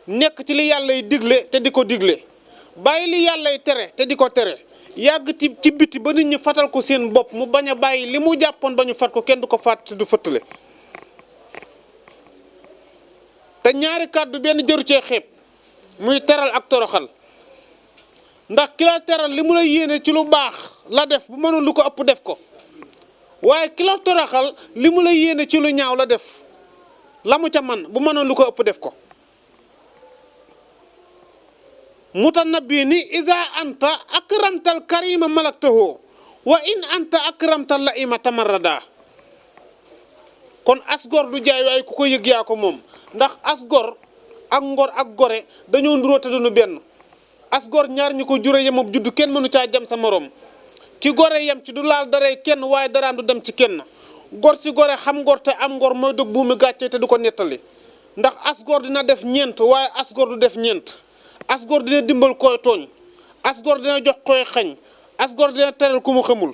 nekk ci li yàllay digle te di ko digle bàyyi li yàllay tere te di ko tere yàgg ci biti ba nit ñi fatal ko seen bopp mu bañ a bàyyi li mu jàppoon ba ñu fat ko kenn du ko fàtt te du fëttale te ñaari kàddu benn jëru cee xeeb muy teral ak toroxal ndax ki la teral li mu la yéene ci lu baax la def bu mënoon lu ko ëpp def ko waaye ki la toroxal li mu la yéene ci lu ñaaw la def la mu ca man bu mënoon lu ko ëpp def ko mutanabbi ni ida anta akramtal karima malaktahu wa in anta akramtal laima tamarrada kon asgor du jaay waaye ku ko yëg yaa ko moom ndax asgor ak ngor ak gore dañoo nduróote duñu benn asgor ñaar ñu ko jure yemab juddu kenn mënu caa jam sa morom ki gore yem ci du laal daree kenn waaye daraan du dem ci kenn gor si gore xam ngor te am ngor mooy dog buumi gàcce te du ko nettali ndax asgor dina def ñeent waaye asgor du def ñeent asgor dina dimbal koy tooñ asgor dina jox koy xañ asgor dina teral ku mu xamul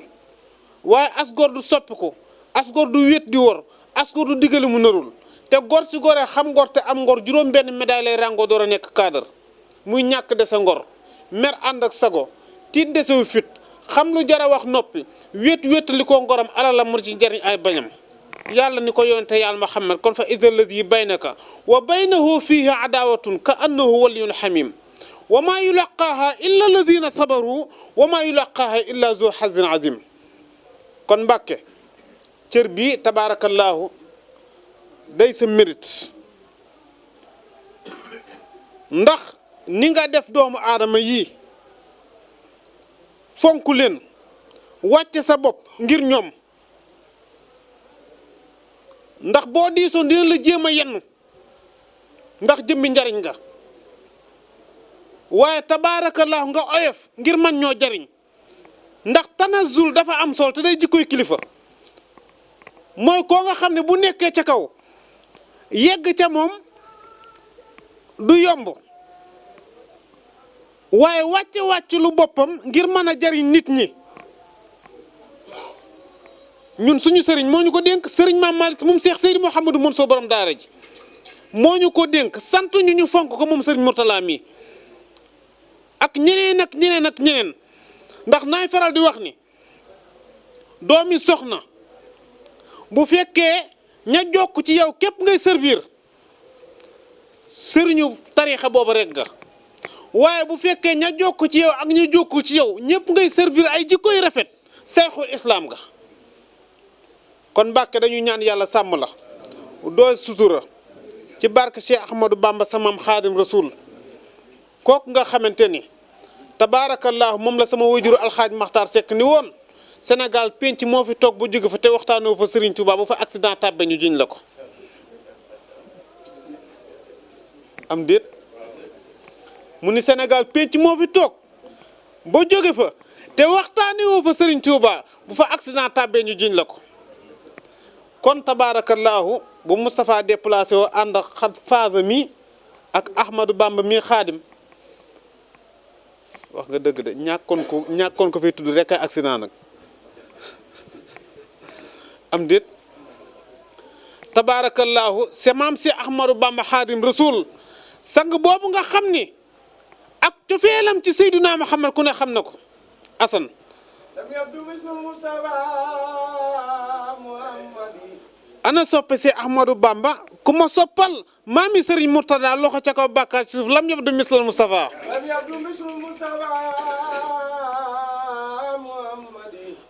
waaye asgor du soppiku asgor du wét di wor asgor du digali mu narul te gor si gore xam ngor te am ngor juróom benn médaille lay rango door a nekk cadre muy ñàkk dese ngor mer ànd ak sago tiit desewu fit xam lu jara wax noppi wét li ko ngoram alala mu ci njariñ ay bañam yàlla ni ko yonente yàlla Muhammad kon fa idha alladi baynaka wa baynahu fihi adawatun ka annahu waliyun hamim wa ma yulaqaaha illa alladina sabaru wa ma yulaqaaha illa zu hazin azim kon Mbàkke cër bi tabarakallahu day sa mérite ndax ni nga def doomu aadama yii fonk leen wàcce sa bopp ngir ñoom ndax boo diisoon dina la jéem a yenn ndax jëmmi njariñ nga waaye tabaarakallahu nga oyof ngir man ñoo jariñ ndax tanazul dafa am solo te day jikkoy kilifa mooy koo nga xam ne bu nekkee ca kaw yegg ca moom du yomb waaye wàcc lu boppam ngir mën a jariñ nit ñi ñun suñu sëriñ moo ñu ko dénk sëriñ Maam Malick moom Cheikh Seydi Mouhamadou Mansour borom daara ji moo ñu ko dénk sant ñu fonk ko moom sëriñ Mourtala mi ak ñeneen ak ñeneen ndax naay faral di wax ni doomi soxna bu fekkee ña jokk ci yow képp ngay servir sëriñu tariixa boobu rek nga waaye bu fekkee ña jokk ci yow ak ñu jokku ci yow ñëpp ngay servir ay jikkoy rafet sayxul islam nga kon Mbàkke dañuy ñaan yàlla sàmm la doo sutura ci barke Cheikh Ahmadou Bamba samam xaadim rasul kooku nga xamante ni tabaarakallahu moom la sama wajuru alxaaj Maxtaar Sekk ni woon Sénégal penc moo fi toog bu jóge fa te waxtaanoo fa Serigne Touba ba fa accident tàbbe ñu jiñ la ko am déet mu ni Sénégal penc moo fi toog ba jóge fa te waxtaanoo fa Serigne Touba bu fa accident tàbbe ñu jiñ la ko kon tabaarakallahu bu Moustapha déplacé woo ànd ak xat faasa mi ak Ahmadou Bamba mi xaadim wax nga dëgg de ñàkkoon ko fi tudd rek ay accident nag am déet tabaarakallahu c'est maam si Ahmadou Bamba xaadim rasul sang boobu nga xam ni ak cofeelam ci Seydina Muhammad ku ne xam na ko asan ana soppe si Ahmadou Bamba ku ma soppal maami Serigne Mourtada loxo ca kaw bàkkaar ci suuf lam yabdu mislal Mustafa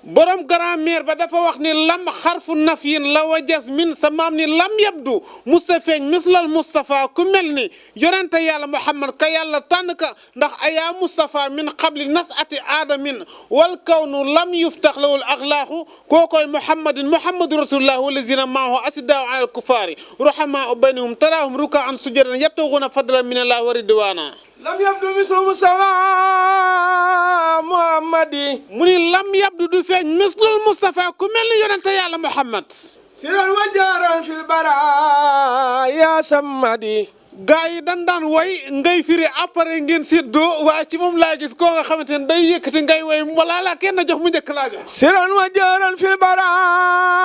borom grand-mère ba dafa wax ni lam xarfu nafyin la wa jasmin sa maam ni lam yabdu mustafeeñ mislal Mustafa ku mel ni yonente yàlla Muhammad ka yàlla tànn ka ndax ayaa Mustafa min qabli nasati aadamin wal kawnu lam yuftax lawul axlaaxu kookoy Muhammadu rasulullah walazina maahu asidaau ala alkufaari ruhamaa baynahum taraahum rukaan sujadan yabtaxuuna fadlan min allah wa ridwaana lam yabdu mislu Mustafa Muhammadi mu ni lam yabdu du feeñ mislul Mustafa ku mel ni yonente yàlla Muhammad siran wa jaaran fil bara ya sammadi gaa yi dan daan woy ngay firi après ngeen séddoo waaye ci moom laa gis koo nga xamante ne day yëkkati ngay woy wala la kenn jox mu njëkk laa jox siran wa jaaran fil bara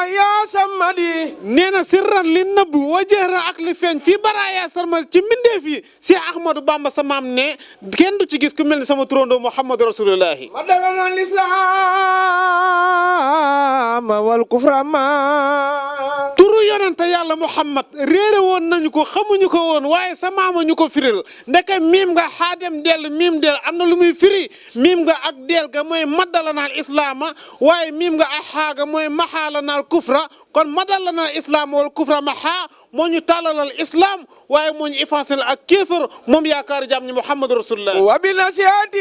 ya sammadi nee na sirran li nëbbu wa jëra ak li feeñ fii bara ya sammadi ci mbindeef yi si Ahmadou Bamba sa maam ne kenn du ci gis ku mel ni sama turandoo Muhammadu rasulullahi ma dalana l'islam wal kufra ma turu yonente yàlla Muhammad réere woon nañu ko xamuñu ko woon waaye sa maama ñu ko firil ndeke miim nga xaadem dell miim del am na lu muy firi miim nga ak deel ga mooy maddala naal islaama waaye miim nga ak xaaga mooy maxaala naal kufra kon madalla naal islaama wal kufra maxaa moo ñu tàllalal islam waaye moo ñu effacé ak kéefër moom yaakaar jàmm ñi Muhammadu rasulullah wa bi nasiati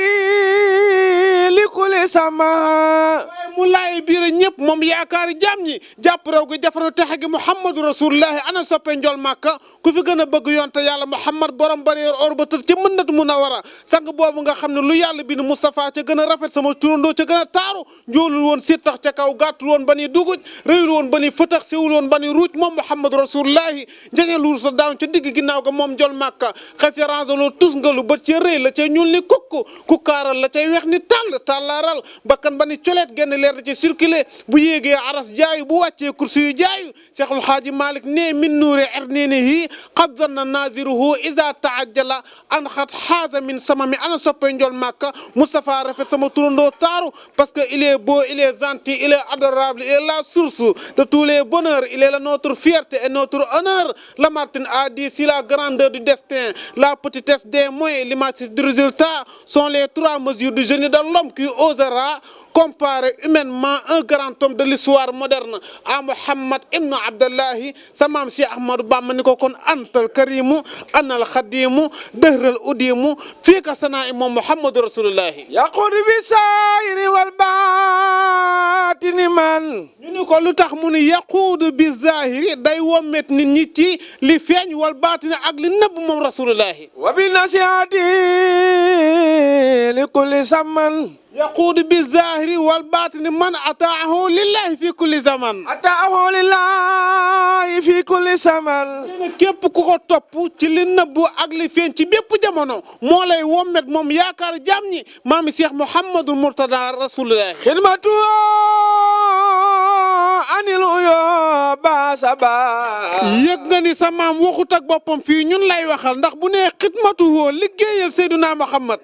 li kulli sama waaye mu laay biir ñëpp moom yaakaar jàmm ñi jàpp raw gi jafaru texe gi Muhammadu rasulullah ana soppe njol màkka ku fi gën a bëgg yonte yàlla Muhammad borom bari or ba tër ci Madinatu Munawwara sang boobu nga xam ne lu yàlla bi ni Moustapha ca gën a rafet sama turandoo ca gën a taaru njoolul woon si tax ca kaw gàttul woon ba ni duguj réyul woon ba ni fëtax siwul woon ba ni ruuj moom Muhammadu rasulullahi njege luur sa daaw ca digg ginnaaw ga moom njol màkka référence loolu tus nga lu bët ca rëy la ca ñuul ni kukk ku kaaral la cay weex ni tàllaaral bakkan ba ni coleet genn leer da ci circulé bu yéegee aras jaayu bu wàccee kursi yu jaayu Seexul Xaaji Malik ne min nuuri erninihi qad zanna naziruhu iza taajjala an xat xaaza min samami ana soppe njol màkka Moustapha rafet sama turandoo taaru parce que il est beau il est gentil il est adorable il est la source de tous les bonheurs il est la notre fierté et notre honneur Lamartine a dit si la grandeur du destin la petitesse des moyens l'immensité du résultat sont les trois mesures du génie de l'homme qui osera comparer humainement un grand homme de l'histoire moderne à Muhammad ibn Abdallahi sa maam Cheikh Ahmadou Bamba ni ko kon antal karimu anal xadimu dëhral udimu fii ka sanaa i moom Muhammadu rasulullahi yaqud bi saayiri wal baatini man ñu ni ko lu tax mu ni yaquudu bi zahiri day wommet nit ñi ci li feeñ wal baatini ak li nëbb moom rasulullahi wa bi nasiati li kulli saman yaquudu bi zahiri wal baatini man ataahu lillahi fi kulli zaman ataahu lillahi fi kulli saman képp ku ko topp ci li nëbbu ak li feeñ ci bépp jamono moo lay wommet moom yaakaar jàmm ñi maami Cheikh Mouhamadul Mourtada rasulullahi xidmatu anil uyo basaba yëg nga ni sa maam waxut ak boppam fii ñun lay waxal ndax bu nee xidmatu woo liggéeyal Seyduna Muhammad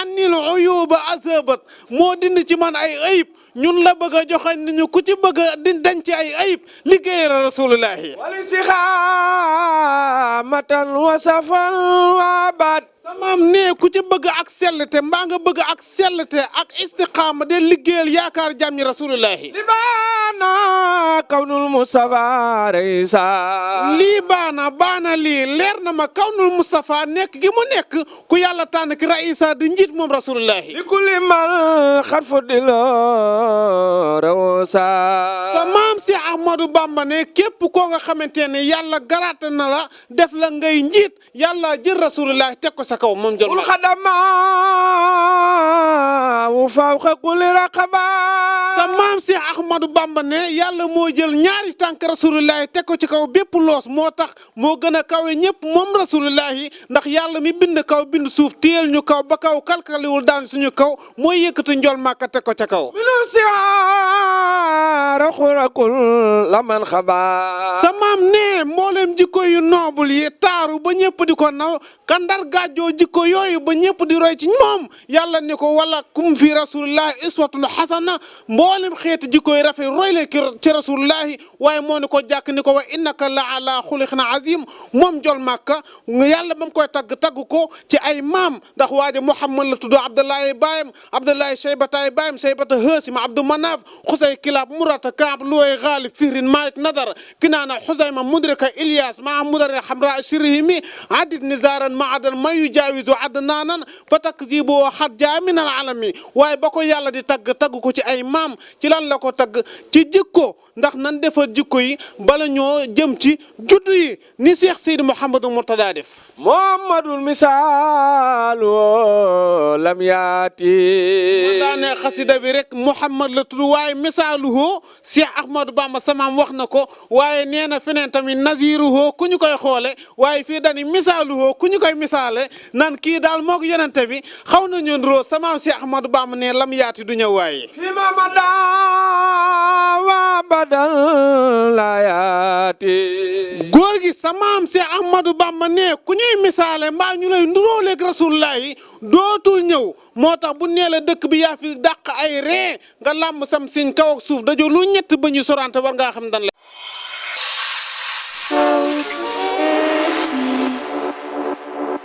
anil uyuba asabat moo dindi ci man ay ayib ñun la bëgg a joxañ ni ñu ku ci bëgg a di denc ay ayib liggéeyal rasulullahi wal istixaamatan wa safal wa bad samaam ne ku ci bëgg ak sellte mbaa nga bëgg ak sellte ak istiqaama de liggéeyal yaakaar jàmm ñi rasulullahi li baana kawnul Mustafa reysa lii baana lii leer na ma kawnul Mustafa nekk gi mu nekk ku yàlla tànn ki raïsa di njiit moom rasulullahi li kulli mal xat fudilo rawsa sa maam si Ahmadou Bamba ne képp koo nga xamante ne yàlla garaate na la def la ngay njiit yàlla jël rasulullahi teg ko sa kaw moom jël ul xadama wu fawqa kulli raqaba sa maam si Ahmadou Bamba ne yàlla moo jël ñaari tànk rasulullahi teg ko ci kaw bépp loos moo tax moo gën a kawe ñëpp moom rasulullahi ndax yàlla mi bind kaw bind suuf téyel ñu kaw ba kaw kalkaliwul daan suñu kaw mooy yëkkati njol màkka teg ko ca kaw xurakul laman xaba sa maam ne mboolem jikko yu noble yi taaru ba ñëpp di ko naw kandar gàjjoo jikko yooyu ba ñëpp di roy ci moom yàlla ne ko wala kum fi rasulillahi iswatun hasana mboolem xeeti jikko yi rafet roy leen ci rasulillahi waaye moo ne ko jàkk ni ko wa innaka la ala xuliqin azim moom jol màkka yàlla ba mu koy tagg ko ci ay maam ndax waaja Muhammad la tudd Abdullahi baayam Abdullahi Shaybata baayam Shaybata Haasim Abdou Manaf Xusay Kilab Murata Kaab Luway Ghalib Fihrin Malik Nadar Kinaana Xusayma Mudrika Ilyas maa Mudari Xamra Shirihimi adid nizaran maadan ma yujaawizu adnaanan fa takzibu xat jaa min al alami waaye ba ko yàlla di tagg ko ci ay maam ci lan la ko tagg ci jikko ndax nan defar jikko yi bala ñoo jëm ci juddu yi ni Cheikh Seydi Mouhamadou Mourtada def Muhammadul misaalu lam yaati moo daane xasida bi rek Mouhamad la tudd waaye misaaluhu Cheikh Ahmadou Bamba samaam wax na ko waaye nee na feneen tamit naziruhu ku ñu koy xoole waaye fii dani misaaluhu ku ñu koy misaale nan kii daal moog yonente bi xaw na ñun roo samaam Cheikh Ahmadou Bamba ne lam yaati du ñëw waaye fi ma mada wa badal la yaati góor gi samaam Cheikh Ahmadou Bamba ne ku ñuy misaale mbaa ñu lay nduróoleeg rasulullahi dootul ñëw moo tax bu nee la dëkk bi yaa fi dàq ay ree nga làmb sam siñ kaw ak suuf dajoo lu ñett ba ñu sorante war ngaa xam dan la Thank you.